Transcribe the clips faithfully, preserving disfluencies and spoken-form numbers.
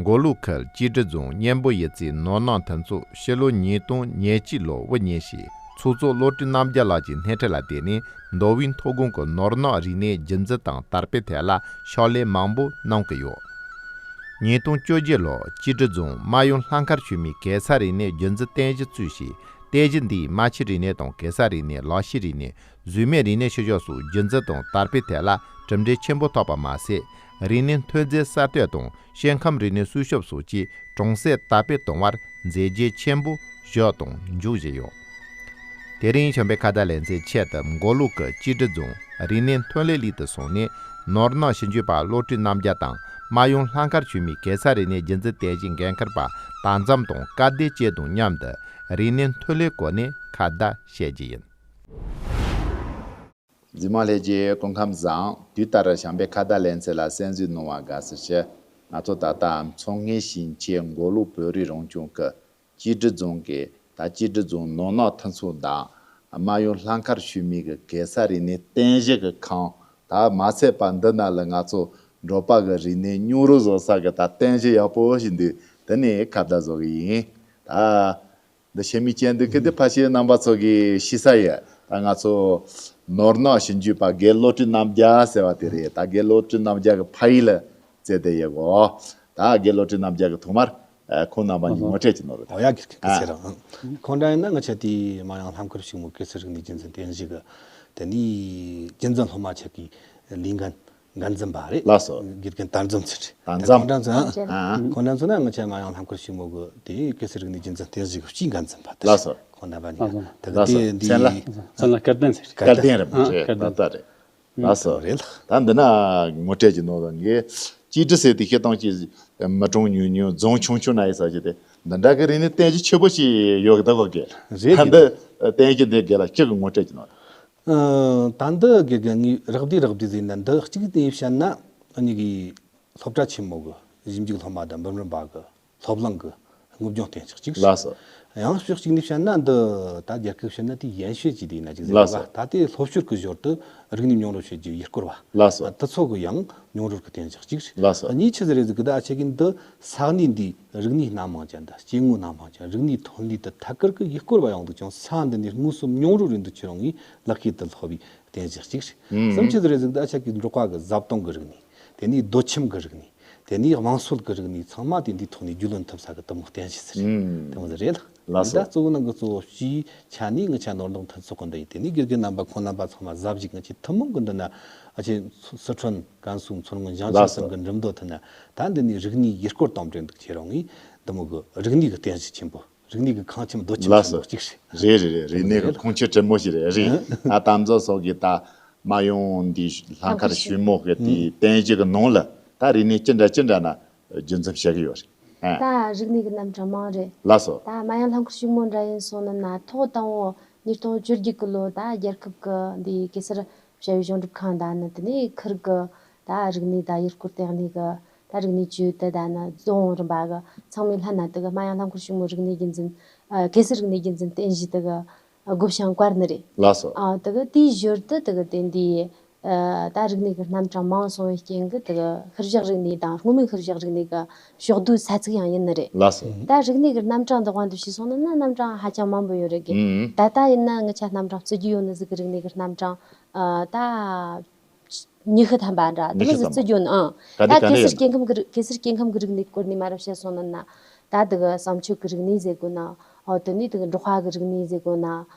མགོ་ལོག་ཁུལ་སྐྱིད་གྲོང་རྫོང་གཉན་པོ་གཡུ་རྩེའི་ནོར་གནག་མཐུན་ཚོགས་ཕྱི་ལོ་ཉིས་སྟོང་ཉེར་གཅིག་ལོ་དབུ་བརྙེས་ཤིང་། ཚོགས་གཙོ་བློ་གྲོས་རྣམ་རྒྱལ་ལགས་ཀྱི་སྣེ་ཁྲིད་ལ་བརྟེན་ནས། མདོ་དབུས་མཐོ་སྒང་གི་ནོར་གནག་རིག་གནས་རྒྱུན་འཛིན་དང་དར་སྤེལ་ཐད་ལ་ཕྱག་ལས་མང་པོ་གནང་གི་ཡོད། ཉིས་སྟོང་བཅོ་བརྒྱད་ལོར་སྐྱིད་གྲོང་རྫོང་རྨ་ཡུལ་ལྷ་མཁར་ཆུས་མིའི་གེ་སར་རིག་གནས་རྒྱུན་འཛིན་རྟེན་གཞི་བཙུགས་ཤིང་། རྟེན་གཞི་འདིས་རྨ་ཆུའི་རིག་གནས་དང་གེ་སར་རིག་གནས། ལེགས་བཤད་རིག་གནས། བཟོས་མའི་རིག་གནས་ཤུལ་བཞག་སོགས་རྒྱུན་འཛིན་དང་དར་སྤེལ་ཐད་ལ་གྲུབ་འབྲས་ཆེན་པོ་ཐོབ་པ་མ་ཟད། རིག་གནས་ཐོན་རྫས་གསར་གཏོད་དང་། སྐྱེ་ཁམས་རིག་གནས་སྲུང་སྐྱོབ་སོགས་ཀྱི་གྲོང་གསེབ་དར་སྤེལ་གཏོང་བར་མཛད་རྗེས་ཆེན་པོ་བཞག་དང་འཇོག་བཞིན་ཡོད། དེ་རིང་བྱམས་པའི་ཁ་བརྡ་ལེ་ཚན་ཆེད་དུ་མགོ་ལོག་གི་སྐྱིད་གྲོང་རྫོང་རིག་གནས་ཐོན་ལས་གླིང་དུ་སོང་ནས། ནོར་གནག་ཞིབ་འཇུག་པ་བློ་གྲོས་རྣམ་རྒྱལ་དང་། རྨ་ཡུལ་ལྷ་མཁར་ཆུས་མིའི་གེ་སར་རིག་གནས་རྒྱུན་འཛིན་རྟེན་གཞིའི་འགན་འཁུར་པ་དར་འཛམ་དང་སྐལ་ལྡན་བཅས་དང་མཉམ་དུ། རིག་གནས་ཐོན་ལས་སྐོར་ནས་ཁ་བརྡ་བྱེད་རྒྱུ་ཡིན། འཛིན་མ་ལྷས་ཀྱི་སྐུ་ཁམས་བཟང་། དུས་ལྟར་བྱམས་པའི་ཁ་བརྡ་ལེ་ཚན་ལ་གསན་གཟིགས་གནང་བར་དགའ་བསུ་ཞུ། ང་ཚོ་ད་ལྟ་མཚོ་སྔོན་ཞིང་ཆེན་མགོ་ལོག་བོད་རིགས་རང་སྐྱོང་ཁུལ་སྐྱིད་གྲོང་རྫོང་གི། ད་སྐྱིད་གྲོང་རྫོང་ནོར་གནག་མཐུན་ཚོགས་དང་། རྨ་ཡུལ་ལྷ་མཁར་ཆུས་མི་གི་གེ་སར་རིག་གནས་རྟེན་གཞི་གི་ཁང་། ད་མ་ཚད་པ་འདི་ན་ལ་ང་ཚོ་འབྲོག་པ་གི་རིག་གནས་སྙིང་རུས་བཟོ་ས་གི་ད་རྟེན་གཞི་ཡག་པོ་ཞིག་འདུག་དེ་ནས་ཁ་བརྡ་བཟོ་གི་ཡིན། ད། འདི་ཤེས་མི་ཅན་འདུག་གི་འདི་ཕ་ཤེས་རྣམ་པ་ཚོ་གི་ཤེས་ས་ཡ། ད་ང་ཚོ་ནོར་གནག་ཞིབ་འཇུག་པ་རྒན་བློ་གྲོས་རྣམ་རྒྱལ་ཟེར་བ་དེ་རེད། ད་རྒན་བློ་གྲོས་རྣམ་རྒྱལ་གི་ཕ་ཡུལ་ལ་བཙལ་བསྡད་ཡོད་གོ། ད་རྒན་བློ་གྲོས་རྣམ་རྒྱལ་གི་ཐོག་མར་ཨ་ཁོང་རྣམ་པ་གཉིས་ངོ་སྤྲོད་ཅིག་གནང་རོགས། ཨོ་ཡ། གི་གི་ཨ། ཟེར་རང་། ཁོང་འདྲ་ཡིན་ན་ང་ཆ་དེ་རྨ་ཡང་ལྷམ་མཁར་ཕྱུག་མོ་གེ་སར་རིག་གནས་རྒྱུན་འཛིན་རྟེན་གཞི་གི་དེ་ནས་རྒྱུན་འཛིན་སློབ་མ་ཆ་གི་ལས་འགན་འགན་འཛིན་པ་རེད། ལགས་སོ། དགེ་རྒན་དར་འཛོམས་ཚེ་རེད། དར་འཛོམས། ཁོང་འདྲ་མཚོན། ཨ། ཁོང་འདྲ་མཚོན་ན་ང་ཆ་རྨ་ཡང་ལྷམ་མཁར་ཕྱུག་མོ་གི་དེ་གེ་སར་རིག་གནས་རྒྱུན་འཛིན་རྟེན་གཞི་གི་སྤྱིའི་འགན་འཛིན་པ་དེ། ལགས་སོ། ཁོང་རྣམ་པ་གཉིས། ལགས་སོ། དེ་གི་ལགས་སོ། དེ་འདི་མཚན་ལ། མཚན་ལ་སྐལ་ལྡན་ཟེར། སྐལ་ལྡན་རེད་མ་རེད། ཨ། སྐལ་ལྡན། ད་ལྟ་རེད། ལགས་སོ། རེད་ལགས། ད་འདི་ན་ངོ་སྤྲོད་ཀྱི་ནོར་བ་ངས་སྐྱིད་གྲོང་ཟེར་དེ་ཤེས་སྟངས་ཀྱི་མི་གྲངས་ཉུང་ཉུང་རྫོང་ཆུང་ཆུང་ན་ཡོད་ས་ཞིག་དེ་འདི་འདྲ་གི་རིག་གནས་རྟེན་གཞི་ཆེ་པོ་ཞིག་ཡོད་གི་ད་གོ་གི། རེད། ད་འདི་རྟེན་གཞི་འདི་གི་ལ་ཁྱེད་ཀྱི་ངོ་སྤྲོད་ཀྱི་ནོར། ཨ། ད་འདི་དགེ་རྒན་ངས་རག་བསྡུས་རག་བསྡུས་ཟིན་ན་འདི་གཅིག་དེ་བཤད་ན་ཨ་ནི་གི་སློབ་གྲྭ་ཆེན་མོ་གི་ཞིབ་འཇུག་སློབ་མ་དང་འབུམ་རམས་པ་གི་སློབ་གླིང་གི་དངོས་སྦྱོང་རྟེན་གཞི་གཅིག་རེད། ལགས་སོ། ཡང་ཕྱོགས་གཅིག་ནས་བཤད་ན་འདི་ད་རྒྱ་སྐད་བཤད་ན་དེ་ཡན་ཤོད་ཀྱི་དེ་ན་ཅིག་ཟེར་བ། ལགས་སོ། ད་དེ་སློབ་ཞོར་གི་ཞོར་དུ་རིག་གནས་མྱོང་རོལ་བྱེད་རྒྱུ་ཡུལ་སྐོར་བ། ལགས་སོ། དེ་ཚོ་གི་ཡང་མྱོང་རོལ་གི་རྟེན་གཞི་གཅིག་རེད། ལགས་སོ། གཉིས་ཆི་ཟིག་རེད་ཟིག་གི་ད་ཨ་ཆེ་གི་འདི་ས་གནས་འདིའི་རིག་གནས་སྣ་མང་ཅན་དང་སྐྱེ་དངོས་སྣ་མང་ཅན། རིག་གནས་ཐོན་ལས་དང་ཐད་ཀར་གི་ཡུལ་སྐོར་བ་ཡོང་འདུག་ཀྱང་ས་འདི་ནས་དངོས་སུ་མྱོང་རོལ་རེད་འདུག་ཁྱེད་རང་གིས་ལག་ཤེས་དུ་ལྷོ་བའི་རྟེན་གཞི་གཅིག་རེད། ཨང་། གསུམ་ཆི་ཟིག་རེད་ཟིག་ད་ཨ་ཆ་གི་འབྲོག་པ་གི་བཟའ་བཏུང་གི་རིག་གནས། དེ་ནས་རྡོ་ཁྱིམ་གི་རིག་གནས། དེ་ནས་དམངས་སྲོལ་གི་རིག་གནས་ཚང་མ་དེ་འདིའི་ཐོག་ནས་རྒྱུས་ལོན་ཐུབ་ས་གི་དུ་མོ་རྟེན་གཞི་ཟེར། ཨང་། དེ་མོ་ཟིག་རེད། ལགས་སོ། ད་གཙོ་བོ་ནང་གི་གཙོ་བོ་སྤྱིའི་ཆ་ནས་ངི་ཆ་ནོར་གནག་མཐུན་ཚོགས་གི་འདི་ཡིན། དེ་ནས་དགེ་རྒན་རྣམ་པ་ཁོང་རྣམ་པ་ཚང་མ་གཟབ་ཞིག་ངི་ཆ་ཐུན་མོང་གི་འདི་ན་ཨ་ཆེ་སི་ཁྲོན་ཀན་སུའུ་མཚོ་སྔོན་ཞིང་ཆེན། ལགས་སོ། གསུམ་གི་འགྲིམ་འདོད་ཐུན་ན་ད་འདི་ནས་རིག་གནས་ཡུལ་སྐོར་དང་འབྲེལ་འདུག་ཁྱེད་རང་ངས་འདི་མོ་གི་རིག་གནས་གི་རྟེན་གཞི་ཆེན་པོ། རིག་གནས་ཀྱི་ཁང་ཁྱིམ་རྡོ་ཁྱིམ། ལགས་སོ། ཆེན་པོ་གཅིག་རེད། རེད་རེད་རེད། རིག་གནས་ཀྱི་ཁང་ཁྱིམ་ཆེན་པོ་ཞིག་རེད། རེད། ཨ། དར་འཛོམས་སོགས་ཀྱི་ད་རྨ་ཡུལ་འདི་ལྷ་མཁར་ཆུས་མོ་གི་དེའི་རྟེན་གཞི་གི་ནང་ལ་ད་རིག་གནས་ཅི་འདྲ་ཅི་འདྲ་ན་རྒྱུན་འཛིན་བྱེད་ཀྱི་ཡོད་རེད། ཨ། ད་རིག་གནས་ཀྱི་རྣམ་གྲངས་མང་རེད། ལགས་སོ། ད་རྨ་ཡུལ་ལྷ་མཁར་ཆུས་མོ་འདྲ་ཡིན་སོང་ན་ན་ཐོག་དང་པོ་ཉིས་སྟོང་བཅོ་བརྒྱད་གི་ལོ་ད་རྒྱལ་ཁབ་ཀྱི་འདི་གེ་སར་བྱ་བའི་གཞུང་སྒྲུབ་ཁང་ད་ནི་དེ་ནས་ཁུལ་གྱི་ད་རིག་གནས་ད་ཡུལ་སྐོར་ལྟེ་གནས་ཀྱི་ད་རིག་གནས་ཅུས་དེ་ད་ནི་རྫོང་རིམ་པ་གི་ཚང་མའི་ལྷན་ན་དེ་གི་རྨ་ཡང་ལྷ་མཁར་ཆུས་མོ་རིག་གནས་རྒྱུན་འཛིན། ཨ། གེ་སར་རིག་གནས་རྒྱུན་འཛིན་རྟེན་གཞི་དེ་གི་ཨ་བགོ་བཤའ་བཀར་ནི་རེད། ལགས་སོ། ཨ། དེ་གི་དེའི་ཞོར་དུ་དེ་གི་དེ་འདི་ཨ་ད་རིག་གནས་ཀྱི་རྣམ་གྲངས་མང་སོང་བའི་རྐྱེན་གྱིས་དེ་གི་ཤུལ་བཞག་རིག་གནས་དང་སྔོན་མའི་ཤུལ་བཞག་རིག་གནས་ཀྱི་ཕྱོགས་བསྡུས་ས་ཚིགས་ཡང་ཡིན་ནི་རེད། ལགས་སོ། ད་རིག་གནས་ཀྱི་རྣམ་གྲངས་འདི་དབང་དུ་བྱས་སོང་ན་ནི་རྣམ་གྲངས་ཧ་ཅང་མང་པོ་ཡོད་རེད་གི། ཨང་། ད་ལྟ་ཡིན་ན་ངི་ཆ་རྣམ་གྲངས་བརྩི་རྒྱུ་ཡོད་ནི་ཟིག་གི་རིག་གནས་ཀྱི་རྣམ་གྲངས་ཨ་ད། ཉི་ཤུ་ཐམ་པ་འདྲ་དེ་མོ་ཟིག་བརྩི་རྒྱུ་ནི། ཨང་། ག་དེ་ད་ག་གེ་ནས་སར་སྐྱེ་ཁམས་ཀྱི་རིག་གེ་སར་སྐྱེ་ཁམས་ཀྱི་རིག་གནས་སྐོར་ནས་མར་བཤད་སོང་ན་ན། ད་དེ་གི་བསམ་སྤྱོད་ཀྱི་རིག་གནས་ཟེར་དགོས་ན། ཨོ་དེ་ནས་དེ་གི་འབྲོག་པ་གི་རིག་གནས་ཟེར་དགོས་ན།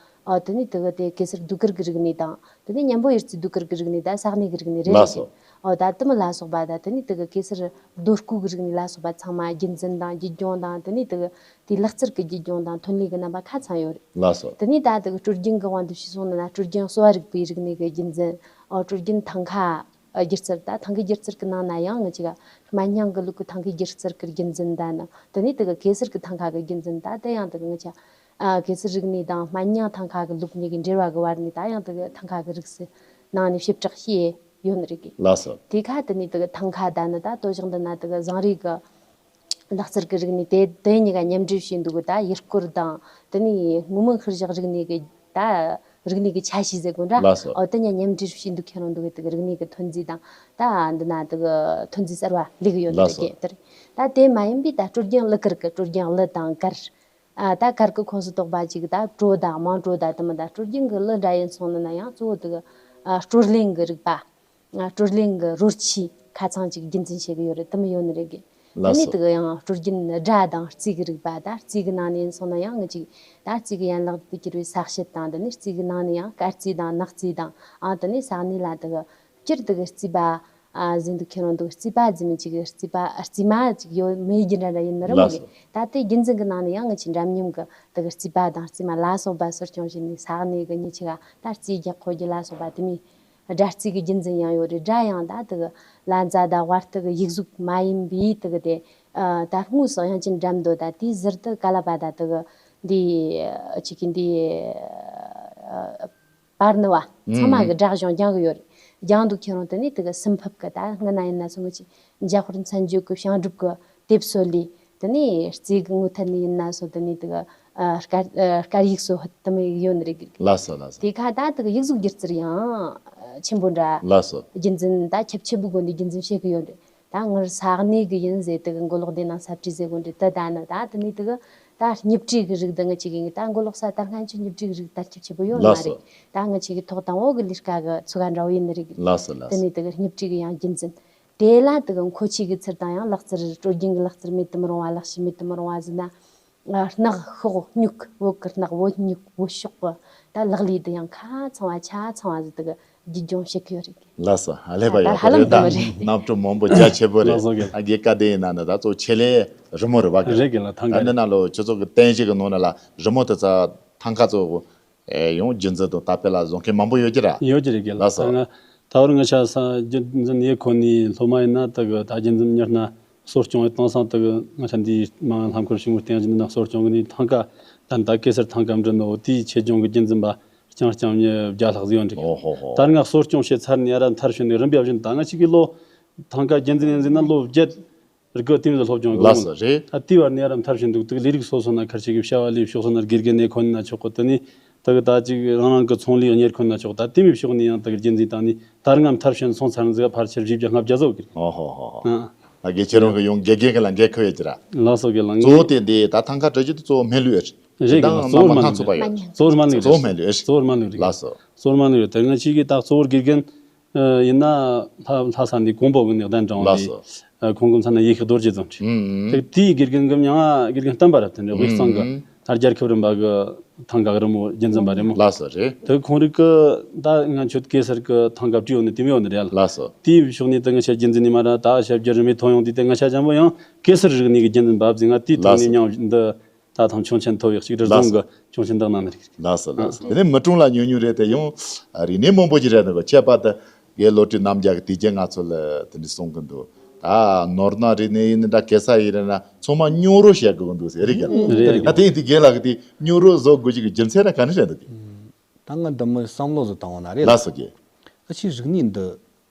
ཨོ་དེ་ནས་དེ་གི་དེ་གེ་སར་ཟློས་གར་གྱི་རིག་གནས་དང་། དེ་ནས་གཉན་པོ་གཡུ་རྩེའི་ཟློས་གར་གྱི་རིག་གནས་དང་ས་གནས་ཀྱི་རིག་གནས་རེ་རེ་ལགས་སོ། ཨོ་ད་དེ་མོ་ལ་སོགས་པ་ད་དེ་ནས་དེ་གི་གེ་སར་རྡོ་བརྐོས་ཀྱི་རིག་གནས་ལ་སོགས་པ་ཚང་མ་རྒྱུན་འཛིན་དང་བརྒྱུད་སྐྱོང་དང་། དེ་ནས་དེ་གི་དེའི་ལག་རྩལ་གྱི་བརྒྱུད་སྐྱོང་དང་ཐོན་ལས་ཀྱི་རྣམ་པ་ཁ་ཚང་ཡོད་རེད། ལགས་སོ། དེ་ནས་ད་དེ་གི་སྲོལ་རྒྱུན་གྱི་དབང་དུ་བྱས་སོང་ན་ན་སྲོལ་རྒྱུན་གསོ་བ་རིག་པའི་རིག་གནས་ཀྱི་རྒྱུན་འཛིན། ཨོ་སྲོལ་རྒྱུན་ཐང་ཀ་སྒྱུ་རྩལ། ད་ཐང་གའི་སྒྱུ་རྩལ་གྱི་ནང་ན་ཡང་ང་ཅིག་སྨན་རྙིང་གི་ལུགས་ཀྱི་ཐང་གའི་སྒྱུ་རྩལ་གྱི་རྒྱུན་འཛིན་ད་ནི། དེ་ནས་དེ་གི་གེ་སར་གྱི་ཐང་ཀ་གི་རྒྱུན་འཛིན། ད་དེ་ཡང་དེ་གི་ང་ཅིག་ཨ་གེ་སར་རིག་གནས་དང་སྨན་རྙིང་ཐང་ཀ་གི་ལུགས་གཉིས་ཀྱི་འབྲེལ་བ་གི་བར་ནས་ད་ཡང་དེ་གི་ཐང་ཀ་གི་རིགས་སུ་ནང་ནས་ཞིབ་ཕྲ་ཤེས་ཡོད་ནི་རེད་གི། ལགས་སོ། དེ་ཁ་དེ་ནས་དེ་གི་ཐང་ཀ་ད་ནི་ད་ལྟོ་ཞིག་འདི་ན་དེ་གི་བཟང་རིག་གི་ལག་རྩལ་གྱི་རིག་གནས་དེ་དེ་གཉིས་ཀ་མཉམ་འབྲེལ་བྱས་འདུག་གི། ད་ཡུལ་སྐོར་དང་དེ་ནས་སྔོན་མའི་ཤུལ་བཞག་རིག་གནས་ཀྱི་ད་ རིག་གནས་ཀྱི་ཆ་ཤས་ཟེར་དགོས་འདྲ། ལགས་སོ། འོ་དེ་ཉིད་མཉམ་འབྲེལ་བྱས་འདུག་ཁྱེད་རང་འདུག་གི་དེ་གི་རིག་གནས་ཀྱི་ཐོན་རྫས་དང་ད་འདི་ན་དེ་གི་ཐོན་རྫས་གསར་བ་ལས་གི་ཡོད་ལགས་འདུག་སོ། གི་དེ་རེད། ད་དེ་མ་ཡིན་པའི་ད་སྲོལ་རྒྱུན་གླུ་གར་གི་སྲོལ་རྒྱུན་གླུ་དང་གར། ཨ་ད་གར་གི་ཁོངས་སུ་གཏོགས་པ་ཅིག་ད་བྲོ་དང་དམངས་བྲོ་དང་དེ་མི་ད་སྲོལ་རྒྱུན་གི་གླུ་འདྲ་ཡིན་སོང་ནི་ན་ཡང་གཙོ་བོ་དེ་གི་ཨ་སྤྲོ་གླེང་གི་རིག་པ། ཨ་སྤྲོ་གླེང་གི་རོལ་ཆས་ཁ་ཚང་ཅིག་རྒྱུན་འཛིན་བྱེད་གི་ཡོད་རེད། དེ་མི་ཡོད་ནི་རེད་གི། དེ་ལགས་ནས་སོ། དེ་གི་ཡང་སྲོལ་རྒྱུན་སྒྲ་དང་རྩིས་ཀྱི་རིག་པ་ད་རྩིས་ཀྱི་ནང་ནས་ཡིན་སོང་ན་ཡང་ངི་ཅིག་ད་རྩིས་ཀྱི་ཡན་ལག་ཏུ་གྱུར་བའི་ས་བཤད་དང་དེ་ནས་རྩིས་ཀྱི་ནང་ནས་ཡང་སྐར་རྩིས་དང་ནག་རྩིས་དང་ཨང་དེ་ནས་ས་གནས་ལ་དེ་གི་སྤྱིར་དེ་གི་རྩིས་པ་ཨ་ཟིན་དུ་ཁྱེད་རང་དེ་གི་རྩིས་པ་རྫི་མི་ཅིག་གི་རྩིས་པ་རྩིས་མ་ཅིག་ཡོད་མེད་ཀྱི་འདྲ་འདྲ་ཡིན་ནི་རེད་མོ་ལགས་གི། སོ། ད་དེ་རྒྱུན་འཛིན་གྱི་ནང་ནས་ཡང་ངི་ཅིག་འདྲ་མཉམ་གི་དེ་གི་རྩིས་པ་དང་རྩིས་མ་ལ་སོགས་པ་གསོ་སྐྱོང་བྱས་ནས་ས་གནས་གི་ཉི་ཆ་ག་ད་རྩིས་རྒྱག་ཁོ་རྒྱུ་ལ་སོགས་པ་དེ་མི། སྒྲ་རྩིས་ཀྱི་རྒྱུན་འཛིན་ཡང་ཡོད་རེད། སྒྲ་ཡང་ད་དེ་གི་ལ་མཛའ་ད་དབར་དེ་གི་ཡིག་གཟུགས་མ་ཡིན་པའི་དེ་གི་དེ་ཨ་ད་དངོས་སུ་དབྱངས་ཅན་འགྲམ་དུ་ད་དེའི་ཟུར་དུ་ཀ་ལ་པ་ད་དེ་གི་འདི་ཅིག་གི་འདི་ཨ་པར་ནི་བ་ཚང་མ་གི་སྒྲ་གཞུང་སྦྱང་གི་ཡོད་རེད། སྦྱང་འདུག་ཁྱེད་རང་དེ་ནས་དེ་གི་སུམ་ཕུབ་གི་ད་སྔ་ན་ཡིན་ན་སོང་གི་ཅིག་འཇམ་དཔལ་མཚན་བརྗོད་ཀྱི་བྱང་སྒྲུབ་ཀྱི་དེབ་སོ་ལས། དེ་ནས་རྩིས་ཀྱི་ངོ་ཐད་ནས་ཡིན་ན་སོ་དེ་ནས་དེ་ག་ཨ་སྐར་ཨ་སྐར་ཡིག་སོ་ཧད་དེ་མོ་ཡིག་ཡོད་ནི་རེད། ལགས་སོ་ལགས་སོ། དེ་ཁ་ད་དེ་ག་ཡིག་གཟུགས་སྒྱུ་རྩལ་ཡང་ཨ་ཆེན་པོ་འདྲ། ལགས་སོ། རྒྱུན་འཛིན་ད་ཁྱབ་ཆེན་པོའི་སྒོ་ནས་རྒྱུན་འཛིན་བྱེད་གི་ཡོད་རེད། ད་ངར་ས་གནས་གི་ཡིན་ཟེར་དེ་ག་མགོ་ལོག་དེ་ནང་ས་བྲིས་ཟེར་གོ་འདྲ་དེ་ད་ནི་ད་དེ་ནས་དེ་ག་ད་སྙིབ་བྲིས་གི་རིགས་དེ་ང་ཅིག་ཡིན་གི་ད་མགོ་ལོག་ས་དར་སྔན་ཆད་སྙིབ་བྲིས་གི་རིགས་དར་ཁྱབ་ཆེན་པོ་ཡོད་ནི་ལགས་མ་སོ། རེད། ད་ང་ཅིག་གི་ཐོག་དང་པོ་གི་ལས་ཀ་གི་ཚུགས་ཀ་འདྲ་བོ་ཡིན་ནི་རེད། ལགས་སོ་ལགས་སོ། དེ་ནས་དེ་ག་སྙིབ་བྲིས་གི་ཡང་རྒྱུན་འཛིན། དེ་ལ་དེ་གི་མཁོ་ཆས་ཀྱི་ཚུལ་དང་ཡང་ལག་རྩལ་སྲོལ་རྒྱུན་གྱི་ལག་རྩལ་མེད་དུ་མི་རུང་བ་ལག་ཤེས་མེད་དུ་མི་རུང་བ་ཟེར་ན། ཨ་སྣག་ཤོག་སྨྱུག་བོད་ཀྱི་སྣག་བོད་སྨྱུག་བོད་ཤོག་གི་ད་ལག་ལས་དེ་ཡང་ཁ་ཚང་བ་ཆ་ཚང་བ་ཟེར་དེ་གི་རྒྱུད་སྦྱོང་བྱེད་ཀྱི་ཡོད་རེད། ལགས་སོ། ཨ་ལས་པ་ད་ཡག་ཧ་པོ་ལམ་རེད་ད། དེ་མ་རེད། རྣམ་སྤྲོ་མང་པོ་རྒྱ་ཆེ་པོ་རེད། ལགས་སོ་གི། ཨ་དགེ་བཀའ་དེ་ཡིན་ན་ནི་ད་གཙོ་ཆེད་ལས་རི་མོ་རེད་བ་གི། རེད་གི་ལ་ཐང་ད་ག་འདི་རེད། ན་ལོ་ཁྱོད་ཚོ་གི་རྟེན་གཞི་གི་ནང་ན་ལ་རི་མོ་དེ་ཚ་ཐང་ཁ་ཚོ་གི་ཨེ་ཡོང་རྒྱུན་འཛིན་དང་དར་སྤེལ་ལ་བཟོ་མཁན་མང་པོ་ཡོད་ཀྱི་ར། ཡོད་ཀྱི་རེད་གི་ལ། ལགས་སོ། ད་ང་ད་བར་ང་ཆ་ས་རྒྱུན་འཛིན་ཡེ་ཁོ་ནི་སློབ་མ་ཡིན་ན་ད་གི་ད་རྒྱུན་འཛིན་མྱུར་ན་གསོ་སྐྱོང་ཡེ་བཏང་སང་ད་གི་ང་ཆ་འདི་མ་ལྷམ་འཁོར་ཞིག་མོ་བསྟན་བཞིན་ན་གསོ་སྐྱོང་གི་ནི་ཐང་ཀ་ད་ད་གེ་སར་ཐང་ཀ་འདྲི་ནོ་དེའི་ཆེད་སྦྱོང་གི་རྒྱུན་འཛིན་པ་རྐྱང་རྐྱང་མྱི་བརྒྱ་ལྷག་ཟིག་ཡོད་འདྲི། ཨོ་ཧོ་ཧོ། ད་ང་གསོ་སྐྱོང་བྱེད་ཚར་ནས་ཡ་ར་མཐར་ཕྱིན་ནས་རིམ་པ་བཞིན་ད་ང་ཆིག་གི་ལོ་ཐང་ཀ་རྒྱུན་འཛིན་ཡིན་ཟིན་ན་ལོ་བརྒྱད། རིག་གི་དེ་མི་ལ་སློབ་སྦྱོང་དགོས། ལགས་སོ་རེད། ད་དེ་བར་ནས་ར་མཐར་ཕྱིན་འདུག་དེ་ལས་རིགས་སོ་སོ་ན་ཁར་ཆེ་གི་བྱ་བ་ལས་ཕྱོགས་སོ་ན་དགེ་རྒན་ནས་ཁོ་ན་ཆོག་གི་དེ་ནས་ད་གི་ད་ཅིག་རང་རང་གི་ཚོང་ལས་གཉེར་ཁོ་ན་ཆོག་ད་དེ་མི་ཕྱོགས་ནས་ཡང་ད་གི་རྒྱུན་འཛིན་བཏང་ནས་ད་ར་ང་མཐར་ཕྱིན་སོང་ཚར་ན་ཟིག་ཕར་ཆེར་བཞི་བརྒྱ་ལྔ་བརྒྱ་བཟོ་གི། ཨོ་ཧོ་ཧོ་ཧོ། ཨ་ད་གི་ཁྱེད་རང་གི་ཡོང་དགེ་རྒན་གི་ལ་འགན་ཁུར་ཡོད་ཀྱི་ར། ལགས་སོ་གི་ལ་ངས་གཙོ་བོ་དེ་འདི་ད་ཐང་ཀ་བྲི་རྒྱུ་དེ་གཙོ་བོ་སྨན་ལུགས་ཨེ་རེད། རེད་གི་ལ། གཙོ་བོ་སྨན་ལུགས་རེད། གཙོ་བོ་སྨན་ལུགས་རེད། གཙོ་བོ་སྨན་ལུགས་རེད། ལགས་སོ། གཙོ་བོ་སྨན་ལུགས་རེད། ད་ང་ཆིག་གི་ད་གཙོ་བོ་དགེ་རྒན། ཨ་ཡིན་ན་ལྷ་ལྷ་ས་ནས་ཀོང་པོ་གི་ནས་གདན་དྲངས་ལགས་ཏེ། སོ། ཨ་ཁོང་གི་མཚན་ན་ཡེ་ཤེས་རྡོ་རྗེ་རྫོང་ཁྲི། ཨུམ། དེ་དེའི་དགེ་རྒན་གི་མྱང་ང་དགེ་རྒན་བསྟན་པ་རབ་བརྟན་རེད། དབུས་གཙང་གི་ཨུམ། ད་རྒྱལ་ཁབ་རིམ་པ་གི་ཐང་ག་གི་རི་མོ་རྒྱུན་འཛིན་པ་རེད་མོ། ལགས་སོ་རེད། དེ་ཁོང་རིག་གི་ད་ང་ཆོད་གེ་སར་གི་ཐང་ག་བྲིས་ཡོད་ནི་དེ་མི་ཡོད་ནི་རེད་ལ། ལགས་སོ། དེའི་ཕྱོགས་ནས་ད་ང་ཆ་རྒྱུན་འཛིན་ནི་མ་ར་ད་ཞབས་རྒྱ་རི་མོའི་ཐོན་ཡོང་དུས་དེ་ང་ཆ་ཅན་པོ་ཡང་གེ་སར་རིག་གནས་ཀྱི་རྒྱུན་འཛིན་འབབ་ཟིན་ང་དེའི་ཐོག་ནས་ཨ་མྱང་འདི། ད་ཐང་ཆུང་ཆེན་ཐོབ་ཡག་ཅིག་རེ་ལགས་སོ། རྫོང་གི་ཆུང་ཆེན་དག་ནང་ནས་རིག་རིག་ལགས་སོ་ལགས་སོ། དེ་ནས་མི་གྲོང་ལ་ཉུང་ཉུང་རེད་དེ་ཡང་རིག་གནས་མང་པོ་ཅིག་རེད་འདུག་ཁྱད་པར་དུ་རྒན་བློ་གྲོས་རྣམ་རྒྱལ་གི་དུས་རྒྱུན་ང་ཚོ་ལ་དེ་འདྲ་གསུང་གི་འདུག་ད་ནོར་ན་རིག་གནས་ཡིན་ན་འདྲ་གེ་ས་ཡིན་རེད་ན་ཚང་མ་སྙིང་རོ་བཤད་དགོས་ཀྱི་འདུག་ཟེར་རེད་ཀྱང་རེད་རེད། ད་དེ་ཡིན་དུས་རྒན་ལགས་ཀྱི་དེ་སྙིང་རོ་བཟོ་དགོས་ཀྱི་རྒྱུ་མཚན་ར་ག་ནས་རེད་འདུག་ད་ང་འདི་མི་བསམ་བློ་ཟིག་བཏང་བ་ན་རེད་ལགས་སོ་རྒན། ཨ་ཆེ་རིག་གནས་འདི།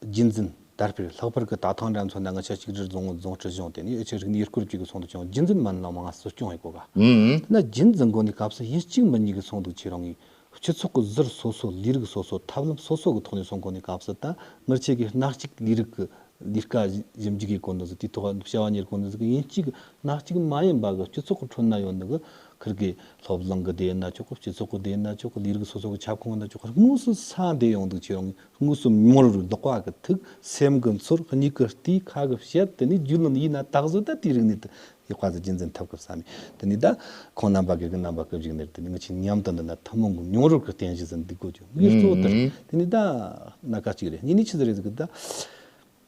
རྒྱུན་འཛིན་དར་སྤེལ་ལྷག་པར་གྱི་ད་ཐང་འདྲ་མཚོན་ན་ང་ཆ་གཅིག་སྒྲིལ་རྫོང་རྫོང་སྲིད་གཞུང་དེ་ནས་ཨེ་ཆེ་རིག་གནས་སྐོར་གཅིག་གི་ཚོགས་འདུ་ཆུང་རྒྱུན་འཛིན་མ་ནི་ལ་མང་ང་སྲིད་སྐྱོང་ཡི་གོ་ག་ཨུམ། ན་རྒྱུན་འཛིན་གོ་ནི་སྐབས་སུ་ཡིན་གཅིག་མིན་གཉིས་ཀྱི་ཚོགས་འདུ་ཆེ་རང་ངས་སྤྱི་ཚོགས་ཀྱི་ཟུར་སོ་སོ་ལས་རིགས་སོ་སོ་ཐབས་ལམ་སོ་སོ་གི་ཐོག་ནས་སོང་གོ་ནི་སྐབས་སུ་ད་ངར་ཆེ་གི་སྣ་གཅིག་ལས་རིགས་ཀྱི་ལས་ཀ་ཞིབ་འཇུག་གི་གོ་འདུག་ཟིག་དེའི་ཐོག་བྱ་བ་གཉེར་གོ་འདུག་ཟིག་ཡིན་གཅིག་སྣ་གཅིག་མ་ཡིན་པ་གི་སྤྱི་ཚོགས་ཀྱི་ཁྲོད་ན་ཡོད་འདུག་གི་ཁིར་གི་སློབ་གླིང་གི་དེ་ཡིན་ན་ཆོག་གི་སྤྱི་ཚོགས་ཀྱི་དེ་ཡིན་ན་ཆོག་གི་ལས་རིགས་སོ་སོ་གི་ཁྱབ་ཁོངས་ཡིན་ན་ཆོག་གི་དངོས་སུ་ས་འདི་ཡོང་འདུག་ཁྱེད་རང་དངོས་སུ་མྱོང་རུ་ལག་པ་གི་ཐུག་སེམས་གི་ཚོར་སྙིང་གི་ལྟོས་ཁ་གི་བཤད་དེ་ནི་རྒྱུས་ལོན་ཡིན་ན་ད་གཟོད་ད་དེའི་རིག་གནས་དེ་ཡག་པ་ཟིག་རྒྱུན་འཛིན་ཐུབ་གི་བསམ་ཡིན། དེ་ནི་ད་ཁོང་རྣམ་པ་གི་གི་རྣམ་པ་གི་བཞུགས་གནས་དེ་ནི་ང་ཆེ་མཉམ་དུ་འདི་ན་ཐུན་མོང་གི་མྱོང་རོལ་གི་རྟེན་གཞི་ཟིན་འདུག་གོ་ཅུ་ངའི་གཙོ་བོ་དེ་རེད། དེ་ནི་ད་སྣ་ཁ་གཅིག་རེད། གཉིས་ནི་ཆི་ཟིག་རེད་ཟིག་གི་ད།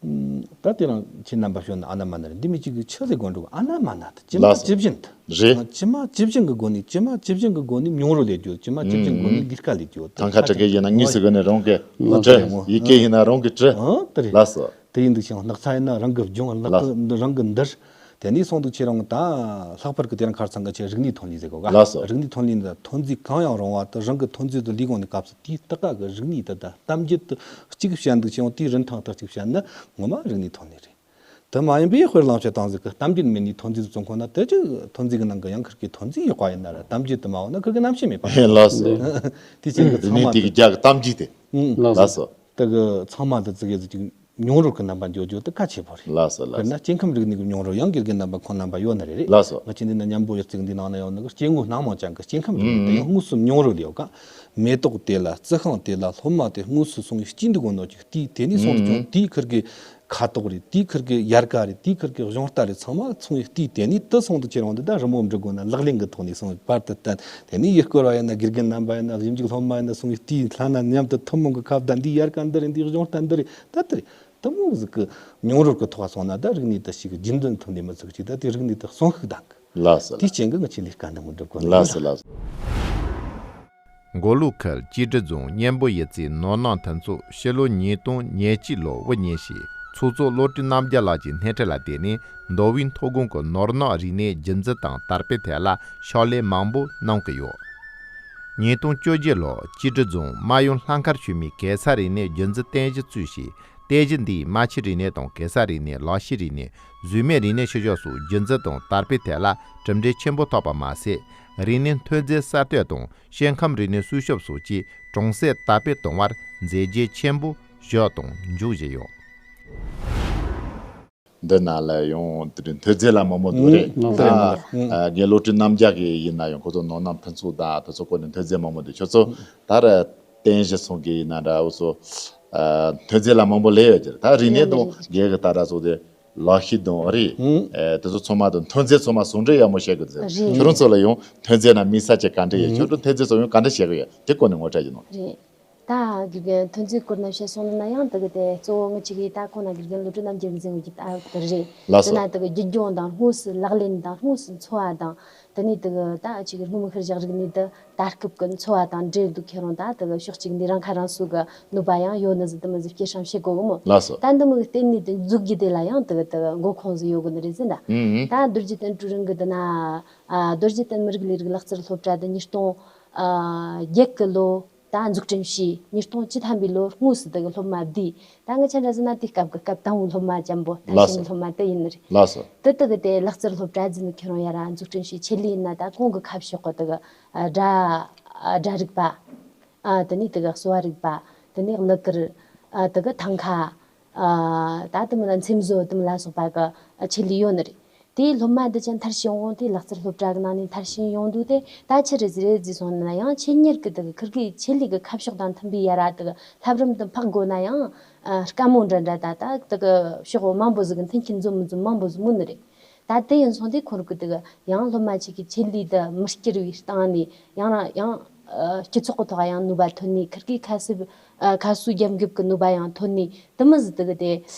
ད་དེ་རང་ཁྱེད་རྣམ་པ་ཞོན་ན་ཨ་ན་མ་ན་རེད། འདི་མི་གཅིག་གི་ཆི་ཟེར་དགོས་འགྲོ་གི་ཨ་ན་མ་ན་ད་ཇི་མ་ལགས་སོ། ཇི་བཞིན་དུ་རེད། ཇི་མ་ཇི་བཞིན་གི་སྒོ་ནས་ཇི་མ་ཇི་བཞིན་གི་སྒོ་ནས་མྱོང་རོལ་ལས་རྒྱུ་ཇི་མ་ཇི་བཞིན་གི་སྒོ་ནས་ལས་ཀ་ལས་རྒྱུ་ད་ཐང་ཁ་དྲི་གི་ཡིན་ན་དངོས་སུ་གི་ནས་རང་གི་ལགས་དྲི་སོ། ཡི་གེ་ཡིན་ན་རང་གི་དྲི། ཨང་དེ་རེད། ལགས་སོ། དེ་ཡིན་འདུག་ཞིང་སྣག་ཚ་ཡིན་ན་རང་གི་སྦྱོང་ལགས་ལགས། རང་གི་འདིར། དེ་ནས་སོང་འདུག་ཁྱེད་རང་ད་ལྷག་པར་གི་དེ་རིང་ཁར་ཚང་གི་ཆེ་རིག་གནས་ཐོན་ལས་ཟེར་གོ་ག་ལགས་སོ། རིག་གནས་ཐོན་ལས་འདི་ཐོན་རྫས་གང་ཡང་རུང་བ་དེ་རང་གི་ཐོན་རྫས་དེ་ལས་གོང་ནས་སྐབས་སུ་དེའི་སྟག་ག་གི་རིག་གནས་དེ་དང་གཏམ་རྒྱུད་དེ་གཅིག་བཤད་འདུག་ཁྱེད་རང་དེའི་རིན་ཐང་དག་ཅིག་བཤད་ན་ངོ་མ་རིག་གནས་ཐོན་ལས་རེད། དེ་མ་ཡིན་པའི་དཔེར་བླང་བྱ་བཏང་ཟིག་གི་གཏམ་རྒྱུད་མེད་ནི་ཐོན་རྫས་བཙོང་ཁོ་ན་དེ་ཅི་ཐོན་རྫས་ཀྱི་ནང་གི་ཡང་ཁིར་གི་ཐོན་རྫས་ཡག་པ་ཡིན་ན་ར་གཏམ་རྒྱུད་དུ་མ་འོ་ན་ཁིར་གི་རྣམ་ཤེས་མེད་པ་ལགས་སོ། དེ་ཅན་གི་རིག་ཚང་གནས་མ་དེ་གི་རྒྱ་གི་གཏམ་རྒྱུད་དེ། ཨུ། ལགས་སོ། ལགས་སོ། དེ་གི་ཚང་མ་དེ་ཙི་གེ་ཙི་ཅིག་མྱོང་རོལ་གི་རྣམ་པ་འཇོག་རྒྱུ་དེ་གལ་ཆེ་བོ་རེད། ལགས་སོ་ལགས་སོ། དཔེར་ན་སྐྱེ་ཁམས་རིག་གནས་ཀྱི་མྱོང་རོལ་ཡང་དགེ་རྒན་རྣམ་པ་ཁོང་རྣམ་པ་ཡོད་ནི་རེད་རེད། ལགས་སོ། ང་ཆེ་འདི་ན་མཉམ་པོ་ཡོད་ཙིག་འདི་ནང་ན་ཡོད་ནི་གི་སྐྱེ་དངོས་སྣ་མང་ཅན་གི་སྐྱེ་ཁམས་རིག་གནས་དེ་ཡང་དངོས་སུ་མྱོང་རོལ་ཡོད་ཀ་མེ་ཏོག་དེ་ལ་རྩི་ཤིང་དེ་ལ་སློབ་མ་དེ་དངོས་སུ་སོང་ཡི་སྐྱིད་འདུག་གོ་ནོ་ཅིག་དེའི་དེ་ནས་སོང་དུ་ཀྱང་དེའི་ཁིར་གི་ཁ་དོག་རེད། དེའི་ཁིར་གི་དབྱར་ཁ་རེད། དེའི་ཁིར་གི་གཞུང་རྟ་རེད། ཚང་མ་སོང་ཡི་དེའི་དེ་ནས་དུ་སོང་དུ་ཁྱེར་འོང་དུ་ད་རི་མོ་འབྲི་དགོས་ན་ལག་ལེན་གི་ཐོག་ནས་སོང་བར་དུ་བསྟན། དེ་ནས་ཡུལ་སྐོར་བ་ཡིན་ན་དགེ་རྒན་རྣམ་པ་ཡིན་ན་ཞིབ་འཇུག་སློབ་མ་ཡིན་ན་སོང་ཡི་དེའི་ལྷན་ན་མཉམ་དུ་ཐུན་མོང་གི་ཁ་བརྡ་འདིའི་དབྱར་ཁ་འདི་རེད། འདིའི་གཞུང་རྟ་འདི་རེད། ད་དེ་རེད། དུ་མོ་ཟིག་གི་མྱོང་རོལ་གི་ཐོག་སོང་ན་ད་རིག་གནས་དེ་ཞིག་རྒྱུན་འཛིན་ཐུབ་ནས་མི་ཚུགས་ཀྱི་ད་དེ་རིག་གནས་དེ་གསོན་ཤུགས་ལྡན་གི་ལགས་སོ་དེའི་ལགས་སོ། རྐྱེན་གྱིས་ང་ཆེད་ལས་དཀའ་གནད་མི་འགྲུབ་གོ་ལགས་སོ་ལགས་སོ། མགོ་ལོག་ཁུལ་ཀྱི་ཀྲི་རྫོང་གཉན་པོ་ཡུལ་ཚོའི་ནོར་སྣང་མཐུན་ཚོགས་ཕྱི་ལོ་ཉིས་སྟོང་ཉེར་གཅིག་ལོ་དབུ་བརྙེས་ཤིང་ཚོགས་གཙོ་བློ་གྲོས་རྣམ་རྒྱལ་ལགས་ཀྱི་སྣེ་ཁྲིད་ལ་བརྟེན་ནས་མདོ་དབུས་མཐོ་སྒང་གི་ནོར་སྣང་རིག་གནས་རྒྱུན་འཛིན་དང་དར་སྤེལ་ཐད་ལ་ཕྱག་ལས་མང་པོ་གནང་གི་ཡོད། ཉིས་སྟོང་བཅོ་བརྒྱད་ལོར་ཀྱི་ཀྲི་རྫོང་རྨ་ཡུལ་ལྷ་མཁར་ཆུས་མི་གེ་སར་རིག་གནས་རྒྱུན་འཛིན་རྟེན་གཞི་བཙུགས་ཤིང་། རྟེན་གཞི་འདིས་རྨ་ཆུའི་རིག་གནས་དང་གེ་སར་རིག་གནས། ལག་ཤེས་རིག་གནས། གཟུགས་མེད་རིག་གནས་ཤུལ་བཞག་སོགས་རྒྱུན་འཛིན་དང་དར་སྤེལ་ཐད་ལ་གྲུབ་འབྲས་ཆེན་པོ་ཐོབ་པ་མ་ཟད། རིག་གནས་ཐོན་རྫས་གསར་གཏོད་དང་སྐྱེ་ཁམས་རིག་གནས་སྲུང་སྐྱོབ་སོགས་ཀྱི་གྲོང་གསེབ་དར་སྤེལ་གཏོང་བར་མཛད་རྗེས་ཆེན་པོ་བཞག་དང་འཇོག་བཞིན་ཡོད། འདི་ན་ལ་ཡང་དེ་འདྲའི་ཐོན་རྫས་ལ་མང་པོ་འདུག་རེད། ཨང་། ད་ཨང་། ཨ་དགེ་སློབ་ཁྲི་རྣམ་རྒྱལ་གྱི་ཡིན་ན་ཡང་ཁོ་ཚོ་ནོར་སྣང་ཕུན་ཚོགས་དང་དེ་ཚོ་སྐོར་ནས་ཐོན་རྫས་མང་པོ་འདུག་ཁྱོད་ཚོ་ད་ར་རྟེན་གཞི་ཚོང་གི་ཡིན་ན་འདྲ་འུ་ཚོ་ཨ་ཐོན་རྫས་ལ་མང་པོ་ལས་ཡོད་ཀྱི་རེད། ད་རིག་གནས་དང་རྒྱལ་གི་ད་ར་ཚོ་དེ་ལག་ཤེས་དང་རེད། ཨང་། ཨེ་དེ་ཚོ་ཚང་མ་དང་ཐོན་རྫས་ཚང་མ་ཟུང་འབྲེལ་ཡག་མོ་བྱེད་དགོས་ཟེར། རེད། ཁྱོད་རང་ཚོ་ལ་ཡང་ཐོན་རྫས་ན་དམིགས་བསལ་གྱི་ག་འདྲ་ཡོད། ཨང་། ཁྱོད་རང་ཐོན་རྫས་ཚོ་ཡང་ག་འདྲ་བྱེད་གི་ཡོད་དེ་སྐོར་ནས་ངོ་སྤྲོད་ཡིན་ནོ། རེད། ད་དགེ་རྒན་ཐོན་རྫས་སྐོར་ནས་བཤད་སོང་ན་ཡང་དེ་གི་དེ་གཙོ་བོ་ངི་ཅིག་གིས་ད་ཁོང་ན་དགེ་རྒན་བློ་གྲོས་རྣམ་རྒྱལ་གི་འཛིན་གི་ད་དེ་རེད། ལགས་སོ། དེ་ན་དེ་གི་རྒྱུན་སྐྱོང་དང་དངོས་སུ་ལག་ལེན་དང་དངོས་སུ་འཚོ་བ་དང་དེ་ནས་དེ་གི་ད་ཅིག་གི་སྔོན་མ་ཤུལ་བཞག་རིག་གནས་དེ་ད་སྐབས་ཀྱི་འཚོ་བ་དང་འབྲེལ་འདུག་ཁྱེད་རང་ད་དེ་གི་ཕྱོགས་གཅིག་ནས་རང་ཁ་རང་གསོ་གི་ནུས་པ་ཡང་ཡོད་ནི་ཟིག་དེ་མི་ཟིག་སྐྱེད་སྲིང་བྱེད་དགོས་གི་མོ། ལགས་སོ། ད་འདི་མོ་གི་བརྟེན་ནས་དེ་འཛུགས་རྒྱུ་དེ་ལ་ཡང་དེ་གི་དེ་གི་མགོ་ཁུངས་ཟིག་ཡོད་གི་ནི་རེད་ཟིན་ད། ཨང་། ད་རྡོ་རྗེ་བསྟན་སྤྲུལ་རིང་གི་དེ་ན་ཨ་རྡོ་རྗེ་བསྟན་མི་རིགས་ལས་རིགས་ལག་རྩལ་སློབ་གྲྭ་དེ་ཉིས་སྟོང་ཨ་བརྒྱད་གི་ལོ། ད་འཛུགས་སྐྲུན་བྱས། ཉིས་སྟོང་བཅུ་ཐམ་པའི་ལོར་དངོས་སུ་དེ་གི་སློབ་མ་བསྡུས། ད་ངི་ཆ་འདྲ་ཟེར་ན་དེའི་སྐབས་ཀྱི་སྐབས་དང་པོའི་སློབ་མ་ཅན་པོ་ད་ལགས་ཤིང་སོ། སློབ་མ་དེ་ཡིན་ནི་རེད། ལགས་སོ། དེ་དེ་གི་དེ་ལག་རྩལ་སློབ་གྲྭ་འཛིན་ནི་ཁྱེད་རང་ཡ་ར་འཛུགས་སྐྲུན་བྱས་ཆེད་ལས་ཡིན་ན་ད་གོང་གི་ཁ་ཕྱོགས་གི་དེ་གི་ཨ་སྒྲ་ཨ་སྒྲ་རིག་པ། ཨ་དེ་ནས་དེ་གི་གསོ་བ་རིག་པ། དེ་ནས་གླུ་གར། ཨ་དེ་གི་ཐང་ཁ། ཨ་ད་དེ་མི་ལ་མཚེམ་བཟོ་དེ་མི་ལ་སོགས་པ་གི་ཨ་ཆེད་ལས་ཡོད་ནི་རེད། དེའི་སློབ་མ་འདི་ཅན་མཐར་ཕྱིན་འོང་དེ་ལག་རྩལ་སློབ་གྲྭ་གི་ནང་ནས་མཐར་ཕྱིན་ཡོང་དུས་དེ་ད་ཆི་རེད་ཟེར་རེད་ཟེར་སོང་ན་ཡང་ཆེད་གཉེར་གི་དེ་གི་ཁིར་གི་ཆེད་ལས་གི་ཁ་ཕྱོགས་དང་མཐུན་པའི་ཡ་ར་དེ་གི་བསླབ་རིམ་དུ་འཕག་དགོས་ན་ཡང་ཨ་དཀའ་མོ་འདྲ་འདྲ་ད་ད་དེ་གི་ཕྱོགས་མང་པོ་ཟིག་གི་མཐུན་རྐྱེན་འཛོམས་མི་འཛོམས་མང་པོ་ཟིག་མུ་ནི་རེད། ད་དེ་ཡིན་སོང་དེ་ཁོ་རང་གི་དེ་གི་ཡང་སློབ་མ་ཅིག་གི་ཆེད་ལས་དེ་མི་བསྐྱུར་བའི་སྟེང་ནས་ཡང་ན་ཡང་ཨ་སྤྱི་ཚོགས་གི་ཐོག་ཡང་ནུས་པ་ཐོན་ནས་ཁིར་གི་ཁ་གསབ། ཨ་ཁ་གསོའི་རྒྱབ་འགེབས་ཀྱི་ནུས་པ་ཡང་ཐོན་ནས་དེ་མི་ཟིག་དེ་གི་དེ་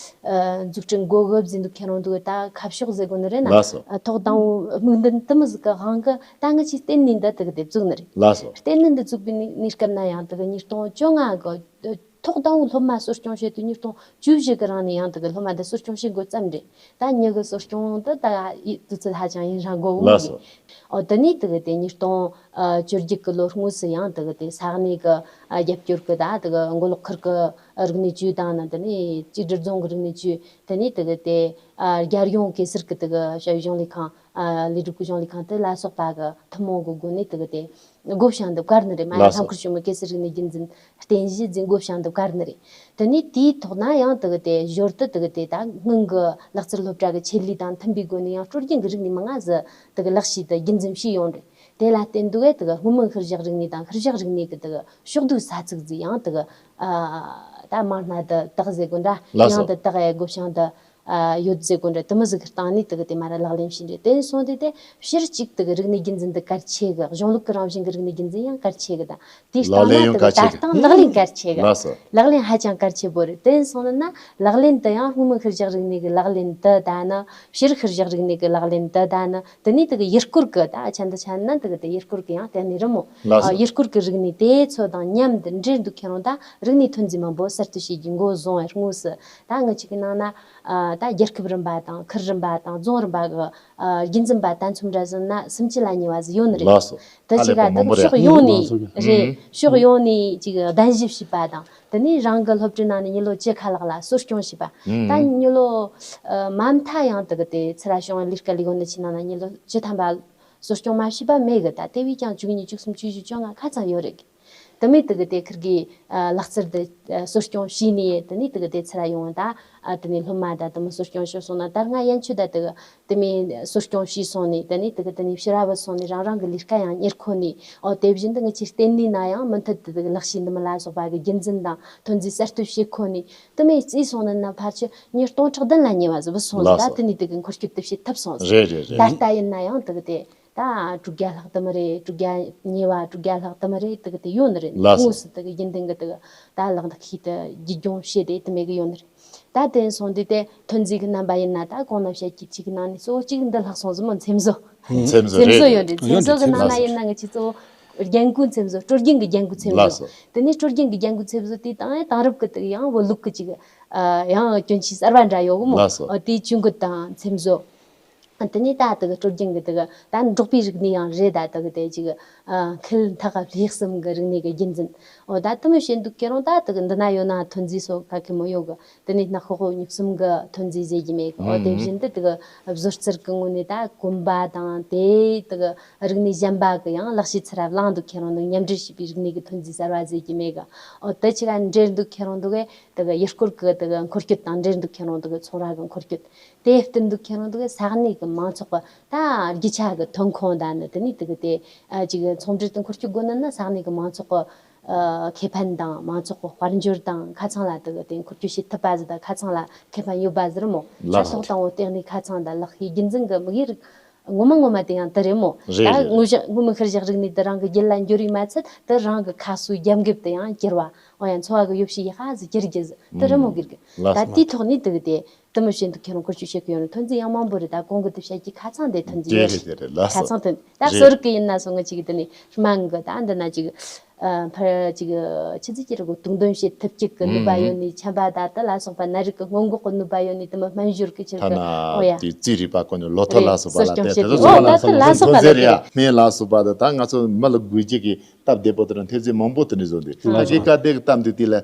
ཨ་འཛུགས་སྐྲུན་སྒོ་དབྱིབས་ཟིན་འདུག་ཁྱེད་རང་འདུག་ད་ཁ་ཕྱོགས་ཟེར་དགོས་ནི་རེད་ན། ལགས་སོ། ཨ་ཐོག་དང་པོ་དམིགས་འདུན་དེ་མི་ཟིག་གི་དབང་གི་ད་ངི་ཆི་ལྟེ་གནས་འདི་དེ་གི་དེ་བཙུགས་ནི་རེད། ལགས་སོ། ལྟེ་གནས་འདི་བཙུགས་པའི་གནས་སྐབས་ན་ཡང་དེ་གི་ཉིས་སྟོང་བཅོ་ལྔ་གི་ཐོག་དང་པོ་སློབ་མ་གསོ་སྐྱོང་བྱེད་དུས་ཉིས་སྟོང་བཅུ་བཞི་གི་རིང་ནས་ཡང་དེ་གི་སློབ་མ་འདི་གསོ་སྐྱོང་བྱེད་འགོ་བརྩམས་རེད། ད་མྱི་གི་གསོ་སྐྱོང་འདི་ད་ཡི་དུས་ཚོད་ཧ་ཅང་ཡུན་རིང་དགོས་འོང་། ལགས་སོ། གི་ཨོ་དེ་ནས་དེ་གི་དེ་ཉིས་སྟོང་ཨ་བཅོ་བརྒྱད་གི་ལོ་དངོས་སུ་ཡང་དེ་གི་དེ་ས་གནས་གི་ཨ་རྒྱབ་སྐྱོར་གི་ད་དེ་གི་མགོ་ལོག་ཁུལ་གི་རིག་གནས་ཅུས་དང་ནི་དེ་ནས་ཀྱི་ཀྲི་རྫོང་གི་རིག་གནས་ཅུས། དེ་ནས་དེ་གི་དེ་ཨ་རྒྱལ་ཡོངས་གེ་སར་གི་དེ་གི་བྱ་བའི་གཞུང་ལས་ཁང་ཨ་ལས་སྒྲུབ་ཀྱི་གཞུང་ལས་ཁང་དེ་ལ་སོགས་པ་གི་ཐུན་མོང་གི་སྒོ་ནས་དེ་གི་དེ་བགོ་བཤའ་འདི་བཀར་ནི་རེད། མ་ཡང་ལགས་སོ། ལྷམ་ཁུར་ཆུང་མོ་གེ་སར་རིག་གནས་རྒྱུན་འཛིན་རྟེན་གཞི་འཛིན་བགོ་བཤའ་འདི་བཀར་ནི་རེད། དེ་ནས་དེའི་ཐོག་ན་ཡང་དེ་གི་དེ་ཞོར་དུ་དེ་གི་དེ་ད་སྔོན་གི་ལག་རྩལ་སློབ་གྲྭ་གི་ཆེད་ལས་དང་མཐུན་པའི་སྒོ་ནས་ཡང་སྲོལ་རྒྱུན་གི་རིག་གནས་མང་ང་ཟིག་དེ་གི་ལག་ཤེས་དེ་རྒྱུན་འཛིན་བྱས་ཡོང་རེད། དེ་ལ་བརྟེན་དུ་གི་དེ་གི་སྔོན་མ་ཤུལ་བཞག་རིག་གནས་དང་ཤུལ་བཞག་རིག་གནས་གི་དེ་གི་ཕྱོགས་བསྡུས་ས་ཚིགས་ཟིག་ཡང་དེ་གི་ཨ་ད་མ་སྣ་དེ་དག་ཟེར་དགོས་འདྲ། ལགས་སོ། ཡང་དེ་དག་ཡ་བགོ་བཤའ་འདི་ཨ་ཡོད་ཟེར་དགོས་འདྲ། དེ་མི་ཟིག་གི་སྟེང་ནས་དེ་གི་དེ་མ་ར་ལག་ལེན་བྱས་འདྲ། དེ་སོང་དེ་དེ་ཕྱིར་གཅིག་དེ་གི་རིག་གནས་རྒྱུན་འཛིན་དེ་གལ་ཆེ་གི། གཞུང་ལུགས་ཀྱི་རང་བཞིན་གྱི་རིག་གནས་རྒྱུན་འཛིན་ཡང་གལ་ཆེ་གི། ད་དེའི་ལག་སྟེང་ལེན་ན་ཡང་དེ་གི་གལ་ཆེ་ད་གི། སྟེང་ལག་ལེན་གལ་ཆེ་གི། ལགས་སོ། ལག་ལེན་ཧ་ཅང་གལ་ཆེ་བོ་རེད། དེ་སོང་ན་ན་ལག་ལེན་དེ་ཡང་སྔོན་མ་ཤུལ་བཞག་རིག་གནས་གི་ལག་ལེན་དེ་ད་ནི་ཕྱིར་ཤུལ་བཞག་རིག་གནས་གི་ལག་ལེན་དེ་ད་ནི་དེ་ནས་དེ་གི་ཡུལ་སྐོར་གི་ད་ཆ་འདི་ཆ་ན་དེ་གི་དེ་ཡུལ་སྐོར་གི་ཡང་དེ་ནས་རི་མོ། ལགས་སོ། ཡུལ་སྐོར་གི་རིག་གནས་དེ་ཚོ་དང་མཉམ་དུ་འབྲེལ་འདུག་ཁྱེད་རང་ད་རིག་གནས་ཐོན་རྫས་མང་པོ་གསར་གཏོད་བྱེད་རྒྱུ་འགོ་བཟུང་བའི་དངོས་སུ་ད་ངི་ཅིག་གི་ནང་ན་ཨ། ད་རྒྱལ་ཁབ་རིམ་པ་དང་ཁུལ་རིམ་པ་དང་རྫོང་རིམ་པ་གི་ཨ་རྒྱུན་འཛིན་པ་དང་མཚུངས་འདྲ་ཟིན་ན་སུམ་ཅུ་ལ་ཉེ་བ་ཟིག་ཡོད་ནི་རེད། ལགས་སོ། དེ་ཨ་ཅིག་ལས་ཀ་ག་མང་པོ་ཕྱོགས་རེད། ཡོངས་ནས་ལགས་སོ། རེད། ཨུ། ཕྱོགས་ཡོངས་ནས་ཅིག་གདན་ཞུ་བྱས་པ་དང་དེ་ནས་རང་གི་སློབ་གྲྭའི་ནང་ནས་མྱི་ལོ་བཅུ་ཁ་ལྷག་ལ་གསོ་སྐྱོང་བྱས་པ། ཨུ། ད་མྱི་ལོ་ཨ་མ་མཐའ་ཡང་དེ་གི་དེ་ཚུར་ར་བྱུང་ལས་ཀ་ལས་གོ་ནི་ཆི་ནང་ན་མྱི་ལོ་བཅུ་ཐམ་པ་གསོ་སྐྱོང་མ་བྱས་པ་མེད་གི། ད་དེ་བས་ཀྱང་བཅུ་གཉིས་བཅུ་གསུམ་བཅུ་བཞི་བཅོ་ལྔ་ཁ་ཚང་ཡོད་རེད། དེ་མོ་དེ་གི་དེ་ཁུར་གི་ཨ་ལག་རྩལ་དེ་ཨ་གསོ་སྐྱོང་བྱས་ནས་དེ་ནས་དེ་གི་དེ་ཚུར་ར་ཡོང་ད་ཨ་དེ་ནས་སློབ་མ་ད་དེ་མོ་གསོ་སྐྱོང་ཞུ་སོང་ན། ད་སྔ་ཡན་ཆོད་ད་དེ་གི་དེ་མོ་གསོ་སྐྱོང་བྱས་སོང་ནས་དེ་ནས་དེ་གི་དེ་ནས་ཕྱིར་ར་བུད་སོང་ནས་རང་རང་གི་ལས་ཀ་ཡང་གཉེར་ཁོ་ནས། ཨོ་དེ་བཞིན་དུ་ངེད་ཆོའི་ལྟེ་གནས་ན་ཡང་མུ་མཐུད་དེ་དེ་གི་ལག་ཤེས་འདི་མོ་ལ་སོགས་པ་གི་རྒྱུན་འཛིན་དང་ཐོན་རྫས་གསར་གཏོད་བྱེད་ཁོ་ནས་དེ་མོ་བརྩིས་སོང་ནི་ན་ཕལ་ཆེར་མྱི་སྟོང་ཕྲག་བདུན་ལ་ཉེ་བ་ཟིག་བུད་སོང་ཟིག། ལགས་ད་སོ། དེ་ནས་དེ་གི་འཁོར་སྐྱོད་དེ་བྱེད་ཐུབ་སོང་ཟིག། རེད་རེད་རེད། ད་ལྟ་ཡིན་ན་ཡང་དེ་གི་དེ། ད་དྲུག་བརྒྱ་ལྷག་དུ་མ་རེད། དྲུག་བརྒྱ་ཉེ་བ་དྲུག་བརྒྱ་ལྷག་དུ་མ་རེད། དེ་གི་དེ་ཡོད་ནི་རེད། ལགས་སོ། དངོས་སུ་དེ་གི་རྒྱུན་ལྡན་གི་དེ་གི་ད་ལག་ཁྱེར་དེ་བརྒྱུད་སྐྱོང་བྱས་ཏེ་དེ་མོ་གི་ཡོད་ནི་རེད། ད་དེ་སོང་དུས་དེ་ཐོན་རྫས་གི་རྣམ་པ་ཡིན་ན་ད་གོང་ན་བཤད་ཀྱི་ཅིག་གི་ནང་ནས་གཙོ་བོ་གཅིག་འདི་ལྷག་སོང་ཟིག་མོ། འཚེམ་བཟོ། འཚེམ་བཟོ་འཚེམ་བཟོ་རེད། ཡོད་རེད། འཚེམ་ཡོད་བཟོ་རེད། གི་ནང་ན་ཡིན་ན་ང་ཆི་གཙོ་བོ་རྒྱན་གོས་འཚེམ་བཟོ། སྲོལ་རྒྱུན་གི་རྒྱན་གོས་འཚེམ་བཟོ། ལགས་སོ། དེ་ནས་སྲོལ་རྒྱུན་གི་རྒྱན་གོས་འཚེམ་བཟོ་དེ་དང་དེང་རབས་གི་དེ་ཡང་བོད་ལུགས་གི་ཅིག་ཨ་ཡང་གྱོན་ཆས་གསར་བ་འདྲ་ཡོད་གི་མོ། ལགས་སོ། ཨ་དེ་གྱོན་གོས་དང་འཚེམ་བཟོ། དེ་ནས་ད་དེ་གི་སྲོལ་རྒྱུན་གི་དེ་གི་ད་འབྲོག་པའི་རིག་གནས་ཡང་རེད། ད་དེ་གི་དེ་ཅིག་ཨ་ཁལ་མཐའ་ཀ་ལྷེ་གསུམ་གི་རིག་གནས་གི་རྒྱུན་འཛིན། འོ་ད་དེ་མོ་བྱེད་འདུག་ཁྱེད་རང་ད་དེ་གི་འདི་ན་ཡོད་ན་ཐོན་རྫས་སོགས་ག་གེ་མོ་ཡོད་གི། དེ་ནས་སྣ་ཁོག་གཉིས་གསུམ་གི་ཐོན་རྫས་ཟེར་གྱི་མེད་གི། འོ་དེ་བཞིན་དུ་དེ་གི་བཟོ་རྩལ་གི་ངོས་ནས་ད་གོན་པ་དང་དེ་དེ་གི་རིག་གནས་གཞན་པ་གི་ཡང་ལག་ཤེས་ཚུར་ར་བླངས་འདུག། ཁྱེད་རང་ནང་མཉམ་འབྲེལ་བྱས་པའི་རིག་གནས་གི་ཐོན་རྫས་གསར་བ་ཟེར་གྱི་མེད་གི། འོ་དེ་ཆི་ག་འབྲེལ་འདུག། ཁྱེད་རང་འདུག་གི་དེ་གི་ཡུལ་སྐོར་གི་དེ་གི་འཁོར་སྐྱོད་དང་འབྲེལ་འདུག། ཁྱེད་རང་འདུག་གི་ཚོང་ར་གི་འཁོར་སྐྱོད། དེ་བསྟུན་དུ་ཁྱེད་རང་ཚོ་གི་ས་གནས་ཀྱི་མང་ཚོགས་ཀྱི་ད་རྒྱུ་ཆ་གི་ཐོན་ཁུངས་དང་ནི་དེ་ནས་དེ་གི་དེ་ཨ་ཅིག་ཚོང་འབྲེལ་དུ་འཁོར་སྐྱོད་དགོས་ནི་ན་ས་གནས་ཀྱི་མང་ཚོགས་ཀྱི་ཨ་ཁེ་ཕན་དང་མང་ཚོགས་ཀྱི་དཔལ་འབྱོར་དང་ཁ་ཚང་ལ་དེ་གི་དེ་འཁོར་སྐྱོད་བྱེད་ཐུབ་པ་ཟིག་དང་ཁ་ཚང་ལ་ཁེ་ཕན་ཡོད་པ་ཟིག་རེད་མོ། ལགས་སོ། ཆ་ཚོགས་དང་བོ་སྟེང་ནས་ཁ་ཚང་དང་ལག་ཤེས་རྒྱུན་འཛིན་གྱི་དམིགས་ཡུལ་ངོ་མ་ངོ་མ་དེ་ཡང་དེ་རེད་མོ། རེད་ད་རེད་དངོས་རེད། གཞི་དངོས་མི་ཤུལ་བཞག་རིག་གནས་དེ་རང་གི་རྒྱུད་ལ་འགྱུར་བས་མ་ཚད་དེ་རང་གི་ཁ་གསོའི་རྒྱབ་འགེབས་དེ་ཡང་གྱུར་བ། འོ་ཡང་འཚོ་བ་གི་ཡོ་བྱད་ཡག་ག་ཟིག་གྱུར་རྒྱུ་ཟིག་དེ་རེད་མོ། ཨུམ། དགེ་རྒན། ལགས་ད་སོ། དེའི་ཐོག་ནས་དེ་གི་དེ། དེ་མོ་བཞིན་དུ་ཁྱེད་རང་བཀོལ་སྤྱོད་བྱེད་ཀྱི་ཡོད་ན་ཐོན་རྫས་ཡང་མང་པོ་རེད། ད་གོང་གི་དེ་བཤད་ཀྱི་ཁ་ཚང་དེ་ཐོན་རྫས་དེ་ཡོད་རེད། རེད་དེ་རེད། ལགས་ཁ་སོ། ཚང་ཐོན་ད་རེད། གསོ་རིག་གི་ཡིན་ན་སོང་ངི་ཅིག་དེ་ནས་སྨན་གི་ད་འདི་ན་ཅིག་ཨ་ཕར་ཅིག་ཆི་ཟིག་ཅིག་རེད་གོ། དུག་འདོན་བྱེད་ཐུབ་ཅིག་གི་ནུས་པ་ཨུམ། ཡོད་ནི་ཆམ་པ་ད་དེ་ལ་སོགས་པ་ནད་རིགས་ཀྱི་སྔོན་འགོག་གི་ནུས་པ་ཡོད་ནི་དེ་མོ་སྨན་སྦྱོར་གི་ཆེད་ཐ་དུ། ན་འོ་ཡ། དེ་རྩིས་རིག་པ་ཀུན་ནས་ལོ་ཐོ་རེད། ལ་སོགས་པ་གསོ་ལ་སྐྱོང་དེ་བྱེད་དེ་ཐུབ། ཚོ་འོ་ལ་ད་དེ་ལ་སོགས་པ་ཐོན་རྫས་ལ་རེད་ཡ། དེ་སྨན་ལ་སོགས་པ་དེ་ད་ང་ཚོ་མི་ལ་དགོས་རྒྱུ་གི་སྟབས་བདེ་པོ་དེ་ནས་ཐོན་རྫས་མང་པོ་དེ་ནས་བཟོ་འདུག། ད་ལགས་གི་སོ། སྐད་དེ་གི་སྟབས་འདི་དེ་ལ་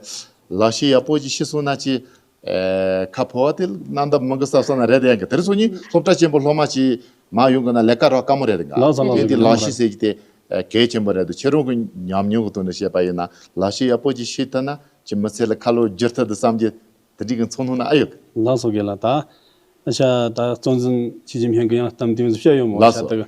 ལག་ཤེས་ཡག་པོ་ཅིག་ཤེས་སོང་ན་ཅི། ཨེ་ཁ་ཕོ་བ་དེ་གནམ་ལྡབ་མི་འགི་ས་ས་ན་རེད་དེ་ཡང་གི། དེར་སོང་ནི་སློབ་གྲྭ་ཆེན་པོ་སློབ་མ་ཅིག་མ་ཡོང་གི་ན་ལས་ཀ་རོགས་དཀའ་མོ་རེད་དེ་ག། ལགས་སོ་ལགས་སོ། དེ་དེ་ལག་ཤེས་ཟེར་གྱི་དེ་ཨེ་གལ་ཆེན་པོ་རེད་དེ། ཁྱེད་རང་གི་ཉམས་མྱོང་གི་ཐོག་ནས་བཤད་པ་ཡིན་ན་ལག་ཤེས་ཡག་པོ་ཅིག་ཤེས་ཐུབ་ན་ཅི་མི་ཚེ་ལ་ཁ་ལོ་བསྒྱུར་ཐུབ་དེ་བསམ་གྱི་དེ་འདྲའི་གི་ཚོར་སྣང་ན་ཨ་ཡོད་གི། ལགས་སོ་རྒན་ལགས། ད་ཨ་ཤ་ད་གཙོ་འཛིན་ཆི་ཅིན་ཕིང་གི་ཡང་གཏམ་དེ་ཚོ་བཤད་ཡོད་མོ། ལགས་ཤ་སོ། ད་གི།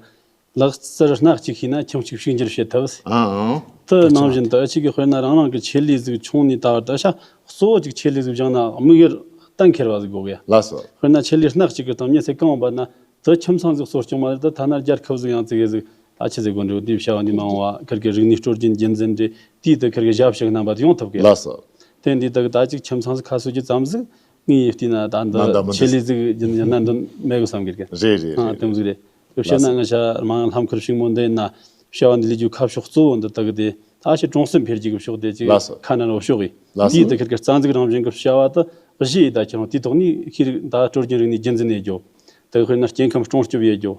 ལག་རྩལ་སྣ་གཅིག་ཤེས་ན་ཁྱིམ་གཅིག་ཕྱུག་འགྱུར་བྱེད་ཐུབ། ཨང་ཨང་། དེ་ནང་བཞིན་དུ་ཨ་ཅིག་གི་དཔེར་ན་རང་རང་གི་ཆེད་ལས་ཟིག་ཆུང་ནས་ད་བར་དུ་ཤ་གཙོ་བོ་ཅིག་ཆེད་ལས་ཟིག་བཞེངས་ན་དམིགས་ཡུལ་གཏན་འཁེལ་བ་ཟིག་དགོས་གི། ལགས་སོ། དཔེར་ན་ཆེད་ལས་སྣ་གཅིག་གི་སྟེང་མྱི་ཚེ་གང་བར་ན་དེ་ཁྱིམ་ཚང་ཟིག་གསོ་སྐྱོང་མ་རེད། དེ་ཐ་ན་རྒྱལ་ཁབ་ཟིག་ཡང་བཙུགས་གི་ཟིག། ད་ཆི་ཟིག་དགོས་འདུག། དེའི་བྱ་བ་འདི་མ་འོངས་བ་ཁིར་གི་རིག་གནས་སྲོལ་རྒྱུན་རྒྱུན་འཛིན་རེད། དེའི་དུ་ཁིར་གི་ཞབས་ཞུ་རྣམ་པ་དེ་ཡོང་ཐུབ་གི། ལགས་སོ། དེ་འདི་དག་ད་ཅིག་ཁྱིམ་ཚང་ཟིག་ཁ་གསོ་རྒྱུ་ཙམ་ཟིག་ངས་ཡིན་བལྟས་ན་ད་འདི་ཆེད་ལས་ཟིག་རྒྱུན་འཛིན་ན་འདོན་མེད་གི་བསམ་གི་རེད། རེད་རེད་ཨ་རེད། དེ་མོ་ཟིག་རེད། དེ་བཤད་ན་ང་ཤ་མ་ལྷམ་ཁུར་ཕྱུག་མོ་འདི་ཡིན་ན་བྱ་བ་འདི་ལས་རྒྱུ་ཁ་ཕྱོགས་གཙོ་བོ་འདི་དག་གི་དེ་ད་ཞི་གྲོང་གསེབ་འཕེལ་རྒྱས་ཀྱི་ཕྱོགས་དེ་ཅིག་ལགས་སོ། ཁ་ན་རོ་ཕྱོགས་ཡིན། ལགས་སོ། དེའི་དུ་ཁིར་གི་རྩ་འཛུགས་རང་བཞིན་གྱི་བྱ་བ་དུ་གཞི་ཡི་ད་ཁྱེད་རང་དེའི་ཐོག་ནས་ཤེས་རིག་ད་སྲོལ་རྒྱུན་རིག་གནས་རྒྱུན་འཛིན་ཡེད་རྒྱུ། དེ་དཔེར་ན་སྐྱེ་ཁམས་སྲུང་སྐྱོབ་ཡེད་རྒྱུ།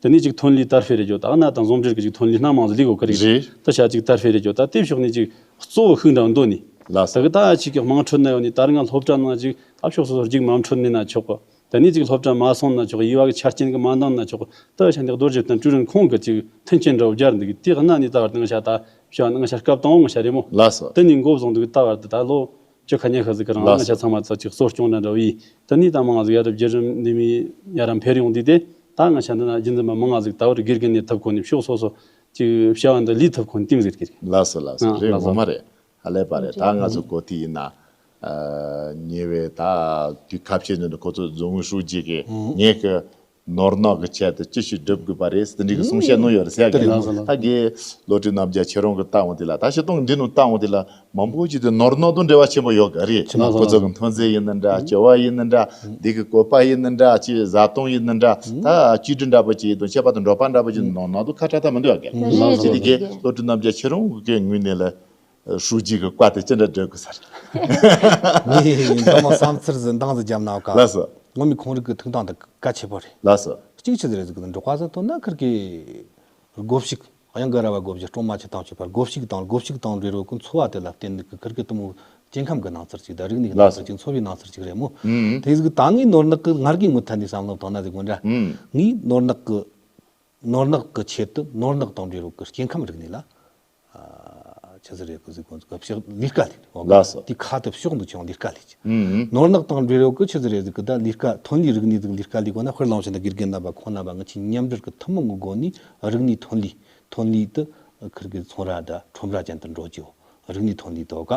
དེ་ནས་ཅིག་ཐོན་ལས་དར་སྤེལ་རེད་རྒྱུ། ད་གནའ་དང་ཟུང་འབྲེལ་གྱི་ཅིག་ཐོན་ལས་སྣ་མང་ཟིག་ལས་གོ་གི་རེད། རེད། དེ་ཆ་ཅིག་དར་སྤེལ་རེད་རྒྱུ། ད་དེ་ཕྱོགས་ནས་ཅིག་གཙོ་བོ་ཤུགས་འདྲ་འདོན་ནས། ལགས་སོ། ད་གི་ད་ཅིག་གི་དམངས་ཁྲོད་ན་ཡོད་ནི་ད་རུང་སློབ་གྲྭ་ནང་ཅིག་ད་ཕྱོགས་སོ་སོ་རྒྱུགས་མ་འཕྲོད་ནས་ན་ཆོག་གི། དེ་ནས་ཅིག་སློབ་གྲྭ་མ་སོང་ན་ཆོག་གི། ཡུལ་བ་གི་ཆ་རྐྱེན་གི་མ་འདང་ན་ཆོག་གི། ད་ཆ་འདི་རྡོ་རྗེ་གདན་ཀྲུའུ་རིན་ཁོང་གི་ཅིག་མཐུན་རྐྱེན་འདྲ་བོ་སྦྱར་འདུག་གི། དེ་གི་གནའ་ནས་ད་བར་དུ་ང་ཤ་ད་བྱ་ང་ཤ་སྐབས་དང་བོ་ང་ཤ་རེད་མོ། ལགས་སོ། དེ་ནས་འགོ་བཟུང་འདུག་གི། ད་བར་དུ་ད་ལོ་བཅུ་ཁ་ཉི་ཁ་ཟིག་གི་རིང་ལ་ལགས་སོ། ང་ཤ་ཚང་མ་ཚ་ཅིག་གསོ་སྐྱོང་འདྲ་འདྲ་བོ་ཡིས། དེ་ནས་ད་མང་ཟིག་ཡ་རབས་བརྒྱུད་རིམ་འདི་མི་ཡ་རབས་འཕེལ་ཡོང་དུས་དེ་ད་ང་ཤ་འདི་ན་རྒྱུན་འཛིན་པ་མང་ཟིག་ད་བར་དགེ་རྒན་ནས་ཐུབ་ཁོ་ནས་ཕྱོགས་སོ་སོ་ཅིག་བྱ་བ་འདི་ལས་ཐུབ་ཁོ་ནས་དེ་མོ་ཟིག་གི་རེད། ལགས་སོ་ལགས་སོ། ཨ་རེད། ལགས་སོ། ངོ་མ་རེད། ཧ་ལས་པ་རེད། ད་ང་ཚོ་གོ་ཐི་ཡིན་ན་ཉེ་བའི་ད་དུས་ཁ་ཕྱེ་ནས་ཁོ་ཚོ་རྫོང་ཧྲུའུ་ཅི་གི་ངེད་ཀྱི་ནོར་གནག་གི་ཆེད་དུ་ཅི་ཞིག་སྒྲུབ་དགོས་པ་རེད་ཟེར་འདྲི་གི་གསུང་བཤད་གནང་ཡོད་རེད་ཟེར་གི། ད་གི་བློ་གྲོས་རྣམ་རྒྱལ་ཁྱེད་རང་གི་ལྟ་འོང་དེ་ལ་ད་ཤི་སྟོང་འདི་ནང་ལྟ་འོང་དེ་ལ་མང་པོ་ཅིག་དེ་ནོར་གནག་དང་འབྲེལ་བ་ཆེན་པོ་ཡོད་གི་རེད། ཁོ་ཚོ་གི་ཐོན་རྫས་ཡིན་ན་འདྲ། སྤྱོད་པ་ཡིན་ན་འདྲ། འདི་གི་བཀོད་པ་ཡིན་ན་འདྲ། ཅི་བཟའ་བཏུང་ཡིན་ན་འདྲ། ད་བཅོས་སྒྲིག་འདྲ་པོ་ཅིག་ཡིན་དང་ཁྱད་པར་དུ་འབྲོག་པ་འདྲ་པོ་ཅིག་ནོར་གནག་དང་ཁ་བྲལ་ཐབས་མི་འདུག་གི། རེད་ཅི་རེད་དེ་གི་རེད། བློ་གྲོས་རྣམ་རྒྱལ་ཁྱེད་རང་གི་ངོས་ནས་ལ། ཧྲུའུ་ཅི་གི་བཀའ་དེ་ཅི་འདྲ་སྒྲོལ་དགོས་ས་རེད། ངས་འདི་མོ་བསམ་ཚུལ་ཟིག་འདང་ཟིག་བརྒྱབ་ན་བཀའ། ལགས་སོ། ངོ་མའི་ཁོང་རིག་གི་ཐུགས་དང་དེ་གལ་ཆེ་པོ་རེད། ལགས་སོ། གཅིག་ཆི་ཟིག་རེད་ཟེར་གི་འདུག་འབྲོག་པ་ཟིག་ཐོན་ན་ཁིར་གི་སྒོ་ཕྱུགས། གཡང་ག་ར་བ་སྒོ་ཕྱུགས། སྲུང་མ་ཆུ་དྭངས་ཆུ་ཕར་སྒོ་ཕྱུགས་དང་སྒོ་ཕྱུགས་དང་འབྲེལ་བའི་ཀུན་འཚོ་བ་དེ་ལ་བརྟེན་ནས་ཀི་ཁིར་གི་དུ་མོ་སྐྱེ་ཁམས་ཀྱི་སྣང་ཚུལ་ཅིག་དང་རིག་གནས་ཀྱི་ལགས་སྣང་ཚུལ་ཅིག་འཚོ་བའི་སྣང་ཚུལ་ཅིག་རེད་མོ། ཨུམ། དེ་ཟིག་ད་ངས་ནོར་ནག་གི་ང་རྒྱལ་ངོ་ཐད་ནས་བསམ་བློ་བཏང་ན་ཟིག་གོ་འདྲ། ཨུམ། ངས་ནོར་ནག་གི་ནོར་ནག་གི་ཆེད་དུ་ནོར་ནག་དང་འབྲེལ་བའི་ཀི་སྐྱེ་ཁམས་རིག་གནས་ལ། ཆི་ཟིག་རེད་གི་ཟིག་གོ་ཟིག་ཕྱག་ལས་ཀ་ལས། ལགས་སོ། དེ་ཁ་དུ་ཕྱོགས་འདུག་ཆུང་ལས་ཀ་ལས་ཀྱི། ཨུམ། ནོར་ནག་དང་འབྲེལ་ཡོད་གི་ཆི་ཟིག་རེད་ཟིག་གི་ད་ལས་ཀ་ཐོན་ལས་རིག་གནས་ཟིག་ལས་ཀ་ལས་གོ་ན། དཔེར་བླངས་བྱས་ན་དགེ་རྒན་རྣམ་པ་ཁོང་རྣམ་པ་ང་ཆེ་མཉམ་འབྲེལ་གི་ཐུན་མོང་གི་སྒོ་ནས་རིག་གནས་ཐོན་ལས་ཐོན་ལས་དུ་ཁིར་གི་ཚོང་ར་དང་ཁྲོམ་ར་ཅན་དུ་འགྲོ་རྒྱུ། རིག་གནས་ཐོན་ལས་དོ་ག་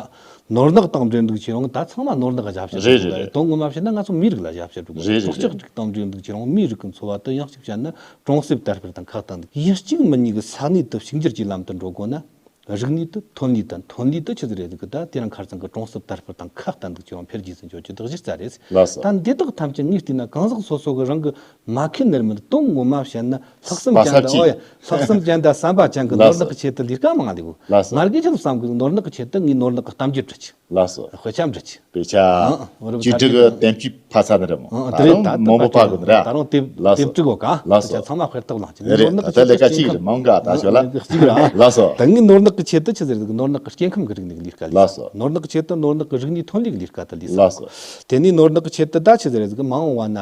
ནོར་ནག་དང་འབྲེལ་འདུག་ཁྱེད་རང་ད་ཚང་མ་ནོར་ནག་གི་ཞབས་ཞུ་རེད། རེད་རེད། དོན་ངོ་མ་བཤད་ན་ང་ཚོ་མིའི་རིགས་ལ་ཞབས་ཞུ་འགྲོ་གི། རེད་རེད། སྲོག་ཆགས་རིགས་དང་འབྲེལ་འདུག་ཁྱེད་རང་མིའི་རིགས་ཀྱི་འཚོ་བ་དུ་ཡང་གཅིག་བཤད་ན་གྲོང་གསེབ་དར་སྤེལ་དང་ཁག་དང་འདུག་ཡང་གཅིག་མིན་གཉིས་ཀྱི་ས་གནས་དུ་ཕྱུག་འགྱུར་གྱི་ལམ་དུ་འགྲོ་དགོས་ན། རིག་གནས་དུ་ཐོན་ལས་དང་ཐོན་ལས་དུ་ཆི་ཟིག་རེད་ཟིག་གི་ད་དེ་རིང་ཁ་སང་གི་གྲོང་གསེབ་དར་སྤེལ་དང་ཁག་དང་འདུག་ཁྱེད་རང་འཕེལ་རྒྱས་སུ་འགྱུར་རྒྱུ་དག་གཞི་རྩ་རེད། ལགས་སོ། ད་འདི་དག་ཐམས་ཅད་ངས་བལྟས་ན་གང་ཟག་སོ་སོ་གི་རང་གི་མ་ཁེ་ནར་མིན་དོན་ངོ་མ་བཤད་ན་ལྷག་བསམ་ཅན་དང་། ཨོ་ཡ། ལྷག་བསམ་ཅན་དང་བསམ་པ་ཅན་གྱི་ནོར་ནག་གི་ཆེད་དུ་ལས་ཀ་མང་ལས་གོ། ལགས་སོ། ང་རྒྱལ་ཆེ་བསམ་གི་ནོར་ནག་གི་ཆེད་དུ་ངས་ནོར་ནག་གི་གཏམ་རྒྱུད་བྲིས་ཀྱི། ལགས་སོ། དཔེ་ཆ་འབྲི་ཀྱི། དཔེ་ཆ། ཨང་། བཅུ་དྲུག་གི་དེབ་གཅིག་ཕབ་ཚར་ནི་རེད་མོ། ཨང་། ད་དེ་རེད། རུང་ད་མང་པོ་ཕབ་དགོས་ནི་རེད། ད་རུང་དེབ། ལགས་སོ། དེབ་དྲུག་གོ་ག་ལགས་སོ། དཔེ་ཆ་ཚང་མ་དཔེ་རྟགས་བླངས་ཀྱི། རེད་རེད། ནོར་ནག་གི་ད་ལས་ཀ་གཅིག་རེད་མང་ག་ད་ཤོད་ལ། གཅིག་རེད། ལགས་སོ། ད་ངས་ནོར་ནག་གི་ཆེད་དུ་ཆི་ཟེར་ཟིག་ནོར་ནག་གི་སྐྱེ་ཁམས་ཀྱི་རིག་གནས་ཀྱི་ལས་ཀ་ལས། ལགས་སོ། ནོར་ནག་གི་ཆེད་དུ་ནོར་ནག་གི་རིག་གནས་ཐོན་ལས་ཀྱི་ལས་ཀ་དུ་ལས། ལགས་སོ། དེ་ནས་ནོར་ནག་གི་ཆེད་དུ་ད་ཆི་ཟེར་ཟིག་མ་འོངས་བ་ན་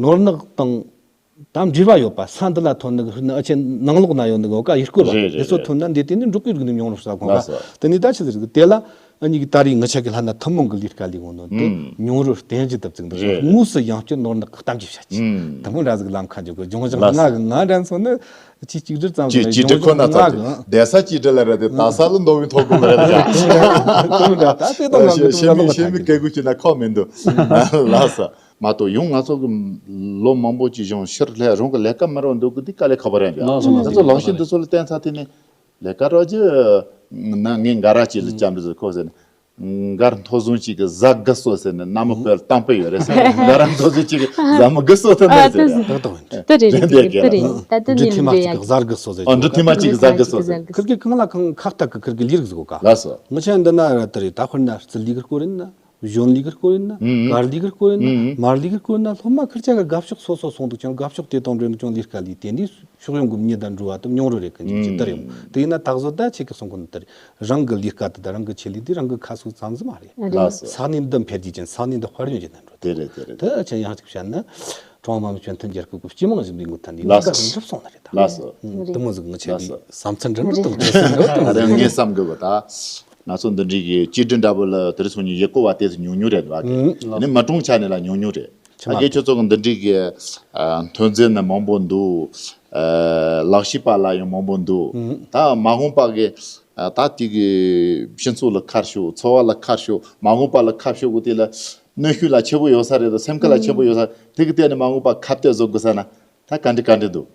ནོར་ནག་དང་། དང་འབྲེལ་བ་ཡོད་པ། ས་འདི་ལ་ཐོན་ནི་ཨ་ཆེ་ནང་ལོགས་ན་ཡོད་ནི་གོ་ཀ་ཡུལ་སྐོར་བ། རེད་རེད། དེ་ཚོ་རེད། ཐོན་ན་འདི་དེ་ནི་འབྲོག་པའི་རིག་གནས་མྱོང་རོལ་ས་གོ་ལགས་སོ། ཀ་དེ་ནི་ད་ཆི་ཟེར་གི་དེ་ལ་ཨ་ནི་གི་ད་རེས་ངི་ཆ་གི་ལྷ་ན་ཐུན་མོང་གི་ལས་ཀ་ལས་གོ་ནོ་དེ་ཨུམ། མྱོང་རོལ་རྟེན་གཞི་དུ་བཙུགས་འདུག་རེད། དངོས་སུ་ཡང་བསྐྱར་ནོར་ནག་གི་གཏམ་རྒྱུད་བཤད་ཀྱི། ཨུམ། དུ་མོ་འདྲ་ཟིག་ལམ་ཁ་འཇོག་གི་ལྗོངས་ལྗོངས་ལགས་ང་སོ། གི་ང་འདྲ་མཚོན་ནི་ཅི་གཅིག་སྒྲིལ་ཙམ་ཅི་ཟིག་ཅི་སྒྲིལ་ཁོ་ན་ལྗོངས་ལྗོངས་ཙམ་ང་གི་བསྡད་ས་ཅི་སྒྲིལ་ལ་རེད་དེ་ད་ས་ལ་འདོ་བའི་ཐོག་གི་མ་རེད་ཡ། དུ་མོ་འདྲ་ད་དེ་དང་ང་གི་དུ་མོ་ཤེས་མི་ལ་ཤེས་མི་ལ་སྐད་གུ་ཅི་ན་ཁོ་མི་འདུག་ལགས་སོ། མ་གཏོགས་ཡང་ང་ཚོ་གི་ལོ་མང་པོ་ཅིག་བྱུང་ཕྱིར་སླེབས་རང་གི་ལས་ཀ་མི་རོ་འདུག་གི་འདི་དཀའ་ལས་ཁག་པོ་རེད་འདུག་ལགས་སོ། ང་ཚོ་ལགས་སོ། ལག་ཤེས་འདི་ཚོ་ལ་བརྟེན་ཚར་དེ་ནས་ལས་ཀ་རོགས་ཀྱི་ན་ངས་འགའ་ར་ཅིག་ལ་ལྕམ་འདྲི་ཟེར་ཁོ་ཟེར་ནས། མགར་མཐོ་བཟུང་ཅིག་གི་གཟའ་དགུ་སོ་ཟེར་ནས་མནའ་མ་བོས་ལ་བཏང་པ་ཡོད་རེད་ཟེར། མགར་མཐོ་བཟུང་ཅིག་གི་གཟའ་མི་དགུ་སོ་ཐོན་ནས་ཟེར་རེད། ཏག་ཏག་ཡིན། དེ་རེད། དེ་རེད། དེ་རེད། ད་དེ་འདྲ་ནི་ཐེངས་མ་འདྲ་གཅིག་ཡ་གི་གཟའ་དགུ་སོ་ཟེར། ཨ་འདྲ་ཐེངས་མ་གཅིག་གི་གཟའ་དགུ་སོ་ཟེར། ཁིར་གི་གང་ལ་གང་ཁག་ཐག་གི་ཁིར་གི་ལས་རིགས་ཟིག་གོ་ཀ་ལགས་སོ། ངི་ཆ་འདི་ན་ར་དེ་རེད། ད་དཔེར་ན་རྩི་ལས་ཀྱི་སྐོར་ཡིན་ན། གཞོན་ལས་ཀྱི་སྐོར་ཡིན་ན། ཨུམ། མར་ལས་ཀྱི་སྐོར་ཡིན་ན། ཨུམ། མར་ལས་ཀྱི་སྐོར་ཡིན་ན་སློབ་མ་ཁིར་ཆ་གི་དགའ་ཕྱོགས་སོ་སོ་སོང་འདུག་ཀྱང་དགའ་ཕྱོགས་དེ་དང་འབྲེལ་ནས་ཀྱང་ལས་ཀ་ལས་དེ་འདྲའི་ཕྱོགས་ཡོང་གི་མྱི་དང་འགྲོ་བ་དང་མྱོང་རོལ་རེད་གི་འཇིག་ཅི་ལྟར་ཡོང་། ཨུམ། དེ་ཡིན་ན་ད་གཟོད་ད་ཁྱེད་ཀྱི་གསུང་གི་འདི་ལྟར་རང་གི་ལས་ཀ་དེ་དང་རང་གི་ཆེད་ལས་དེ་རང་གི་ཁ་ཟུག་ཙམ་ཟིག་མ་རེད། ལགས་སོ། ས་གནས་འདི་འཕེལ་རྒྱས་ཅན། ས་གནས་འདི་དཔལ་ཡོན་ཅན་དུ་འགྲོ། དེ་རེད། དེ་རེད། དེ་ཆེ་ཡང་གཅིག་བཤད་ན། ཀྲུང་དམངས་མི་སྤྱི་མཐུན་རྒྱལ་ཁབ་ཀྱི་སྤྱི་དམངས་ཞིག་འདི་ངོ་ཐད་ནས་ལགས་ལས་ཀ་སོ། འགྲུབ་སོང་ནི་རེད་ད། ལགས་སོ། ཨུམ། དེ་མོ་ཟིག་ངི་ཆེ་ལགས་སོ། བསམ་ཚུལ་འདྲ་འདྲ་དང་ཁྱེད་སེམས་འདྲ་དང་། ཨ་རེ་ངས་བསམ་གི་བ་ད། ང་ཚོ་འདི་འདྲའི་གི་སྐྱིད་སྡུག་འདྲ་པོ་ལ་དེ་རིང་སང་ཉིན་ཡི་གོ་བ་དེ་ཚོ་ཉུང་ཉུང་རེད་བ་གི། ཨུམ། ནི་མི་གྲངས་ཆ་ནས་ལ་ཉུང་ཉུང་རེད། ཆི་མ་ཨ་རྒན་ཁྱོད་ཚོ་གི་འདི་འདྲའི་གི་ཨ་ཐོན་རྫས་ནི་མང་པོ་འདུག་ཨ་ལག་ཤེས་པ་ལ་ཡང་མང་པོ་འདུག་ཨུམ། ད་མ་འོངས་པ་གི་ཨ་ད་དེ་གི་སྤྱི་ཚོགས་ལ་ཁ་ཕྱོགས། འཚོ་བ་ལ་ཁ་ཕྱོགས། མ་འོངས་པ་ལ་ཁ་ཕྱོགས་གི་དེ་ལ་གནོན་ཤུགས་ལ་ཆེ་པོ་ཡོད་ས་རེད་དོ། སེམས་ཁུར་ལ་ཆེ་པོ་ཡོད་ས། དེ་གི་སྟེང་ནས་མ་འོངས་པ་ཁ་གཏད་བཟོ་དགོས་ས་ན་ད་ག་འདྲ་ག་འདྲ་འདུག་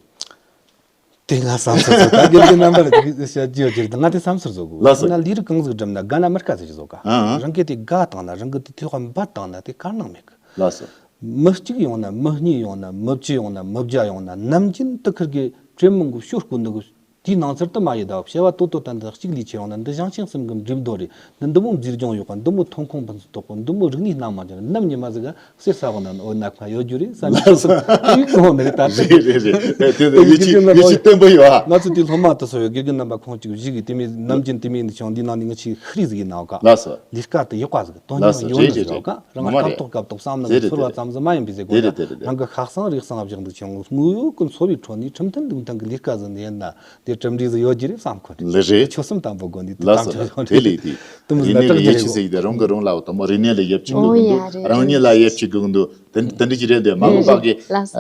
དེ་ང་བསམ་ཚུལ་བཟོ། ད་དགེ་རྒན་རྣམ་པར་བཤད་རྒྱུ་ཡོད་རྒྱུ་རེད། ང་དེ་བསམ་ཚུལ་བཟོ་དགོས། ལགས་སོ། ང་ལས་རིགས་གང་ཟིག་བསྒྲུབ་ན་དགའ་ན་མི་དཀའ་ཟེར་གྱི་བཟོ་ག་ཨང་། རང་གིས་དེ་དགའ་བཏང་ན། རང་གིས་དེ་ཐོག་འབབ་བཏང་ན་དེ་དཀའ་སྣང་མེད་གི། ལགས་སོ། མི་གཅིག་ཡོང་ན། མི་གཉིས་ཡོང་ན། མི་བཅུ་ཡོང་ན། མི་བརྒྱ་ཡོང་ན། ནམ་རྒྱུན་དུ་ཁིར་གི་གྲོས་མོལ་གི་ཞོར་སྐུ་འདུག་གི། དེའི་ནང་ཚུལ་དུ་མ་ཡི་ད་བྱ་བ་ཏོ་ཏོ་ཏན་ཏན་གཅིག་ལས་ཆེ་ཡོང་ན། འདི་ཞིང་ཆེན་གསུམ་གི་འགྲིམ་རྡོ་རེད། འདི་འདི་མོ་མཛེས་ལྗོངས་ཡོད་ག་འདི་མོ་ཐོན་ཁུངས་ཕུན་སུམ་ཚོགས་པོ། འདི་མོ་རིག་གནས་སྣ་མང་ཅན། ནམ་ཉི་མ་ཟིག་ག་གསེར་ས་འོག་ན་འོ་ན་ཁ་ཡོད་རྒྱུ་རེད་བསམ་གྱི་སོང་། དེའི་གོང་ནས་ད་རེད་རེད་རེད། དེ་དེ་ཡིད་ཆེས་ཡིད་ཆེས་བརྟན་པོ་ཡོད་ཨ། ང་ཚོ་དེ་སློབ་མ་དུ་སོ་ཡོད་དགེ་རྒན་རྣམ་པ་ཁོང་གཅིག་བཞི་གི་དེ་མིན་ནམ་རྒྱུན་དེ་མིན་འདི་ཆུང་འདི་ནང་ནས་ངི་ཆེས་ཧི་རི་ཟིག་ཡིན་ནའོ་ག་ལགས་སོ། ལས་ཀ་དེ་ཡག་པ་ཟིག་དོན་ལགས་སྙིང་སོ་ཡོད་རེད་ནི་ཟིག་རེད་ཡོད་ག་རང་ངོ་མ་རེད། སྐབས་ཐོག་སྐབས་ཐོག་བསམ་བློ་རེད་ཚོར་བ་རེད་ཙམ་ཟིག་མ་ཡིན་པའི་ཟེར་དགོས་རེད་ན། དེ་རེད་དེ་རེད། རང་གི་ཤ་གསང་རུས་གསང་བཞག་འདུག་ཆུང་དངོས་ཡོད་ཀུན་འཚོ་བའི་ཁྲོད་ནས་ཁྲིམས་མཐུན་ལུགས་མཐུན་གི་ལས་ཀ་ཟིག་ཡིན་ན། དེ་གྲུབ་འབྲས་ཟིག་ཡོད་རྒྱུ་རེད་བསམ་གོ་ནི་དེ་ལགས་སོ། ཆོད་སེམས་དམ་པོ་དགོས་ནི་དེ་ལགས་སོ། དམ་ཆོས་ཡོད་དེ་ནི་ལས་དེ་དུ་མི་ཟིན་ན་རིག་གནས་ཡིད་ཆེས་ཟིག་དེ་རང་གི་རང་ལ་འོ་དམ་པོ་རིག་གནས་ལ་ཡིད་ཆེས་དགོས་འདུག་ཨོ་ཡ་རེད། རང་ཉིད་ལ་ཡིད་ཆེས་དགོས་འདུག་དེ་དེ་འདྲ་ཅིག་རེད་འདུག་མ་འོངས་པ་གི་ལགས་སོ།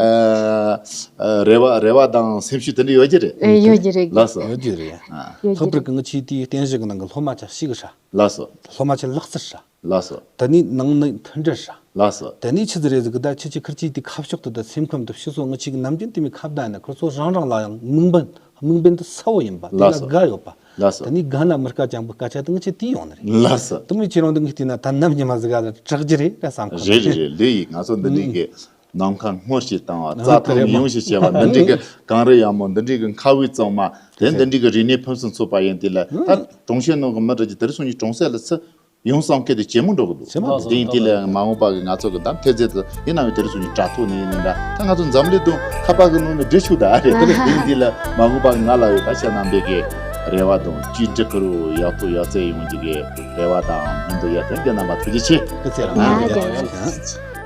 ཨ་རེ་བ་རེ་བ་དང་སེམས་ཤུགས་དེ་འདྲ་ཡོད་རྒྱུ་རེད། ཨེ་ཡོད་རྒྱུ་རེད། ལགས་སོ། ཡོད་རྒྱུ་རེད། ཨ། ཡོད་ལྷག་པར་གི་ངི་ཆེས་དེའི་རྟེན་གཞི་གི་ནང་གི་སློབ་མ་ཆ་ཞིག་གི་ཧྲ། ལགས་སོ། སློབ་མ་ཆ་ལག་རྩལ་ཧྲ། ལགས་སོ། དེ་ནས་ནང་ནས་མཐུན་སྒྲིལ་ཧྲ། ལགས་སོ། དེ་ནས་ཆི་ཟིག་རེད་ཟིག་གི་ད་ཁྱེད་ཀྱི་ཁིར་ཆེས་དེ་ཁ་ཕྱོགས་དེ་ད་སེམས་ཁམས་དེ་ཕྱི་སོ་ངི་ཆེས་གི་ནམ་རྒྱུན་དེ་མོ་ཁ་བརྡ་ཡིན་ན་ཁོ་ཚོ་རང་རང་ལ་ཡང་དམིགས་འབེན་དམིགས་འབེན་དེ་གསལ་བོ་ཡིན་པ་དེ་ལ་ལགས་སོ། དགའ་ཡོད་པ། ལགས་སོ། དེ་ནས་དགའ་ན་མི་དཀའ་ཅང་པོ་སྐད་ཆ་དེ་ངི་ཆེ་དེ་ཡོང་ནི་རེད། ལགས་སོ། དེ་མོ་ཁྱེད་རང་དེ་ངི་དེ་ན་ད་ནམ་ཉི་མ་ཟིག་ག་ལ་དྲག་རྒྱུ་རེད་ད་བསམ་གོ། རེད་རེད་རེད། ལེ་ཡིས་ང་ཚོ་འདི་འདྲའི་གི་ནམ་མཁའ་སྔོ་ཞིག་བཏང་བ། རྩྭ་ཐང་ཉུང་ཞིག་བྱས་པ། འདི་འདྲའི་གི་གངས་རི་ཡག་མོ། འདི་འདྲའི་གི་མཁའ་དབུས་གཙང་མ་དེ། འདི་འདྲའི་གི་རིག་གནས་ཕུན་སུམ་ཚོགས་པ་ཡིན་དེ་ལ་ད་གྲོང་གསེབ་ནང་གི་མི་འདྲ་གི་དེ་རིང་སང་ཉིན་གྲོང་གསེབ་ལ་ཚུད། ཡོང་བསམ་གལ་ཏེ་ཇེ་མང་འགྲོ་གི་འདུག། ཇེ་མང་འགྲོ་གི་འདུག། དེ་ཡིན་དེ་ལ་མ་འོངས་པ་གི་ང་ཚོ་གི་ད་ཐེལ་ཙེ་དུ་ཡིན་ནའང་དེ་རིང་སང་ཉིན་དྲ་ཐོག་ནས་ཡིན་ནའང་འདྲ། ད་ང་ཚོ་འཛམ་གླིང་དུ་ཁ་པར་གི་ནང་ནས་འབྲི་ཆུག་ད་རེད། དེ་ཡིན་དེ་ལ་མ་འོངས་པ་གི་ང་ལ་ཡོད་ད་ཆ་རྣམ་པའི་གི་རེ་བ་དང་བཅོས་སྒྲིག་གི་རུ་ཡག་ཏུ་ཡག་ཚད་ཡོང་རྒྱུ་གི་རེ་བ་དང་སྨོན་འདུན་ཡོད། དེ་རྣམ་པ་ཐུགས་རྗེ་ཆེ། སྐུ་ཚེ་རིང་ཡ། བ། རྒྱལ་བ།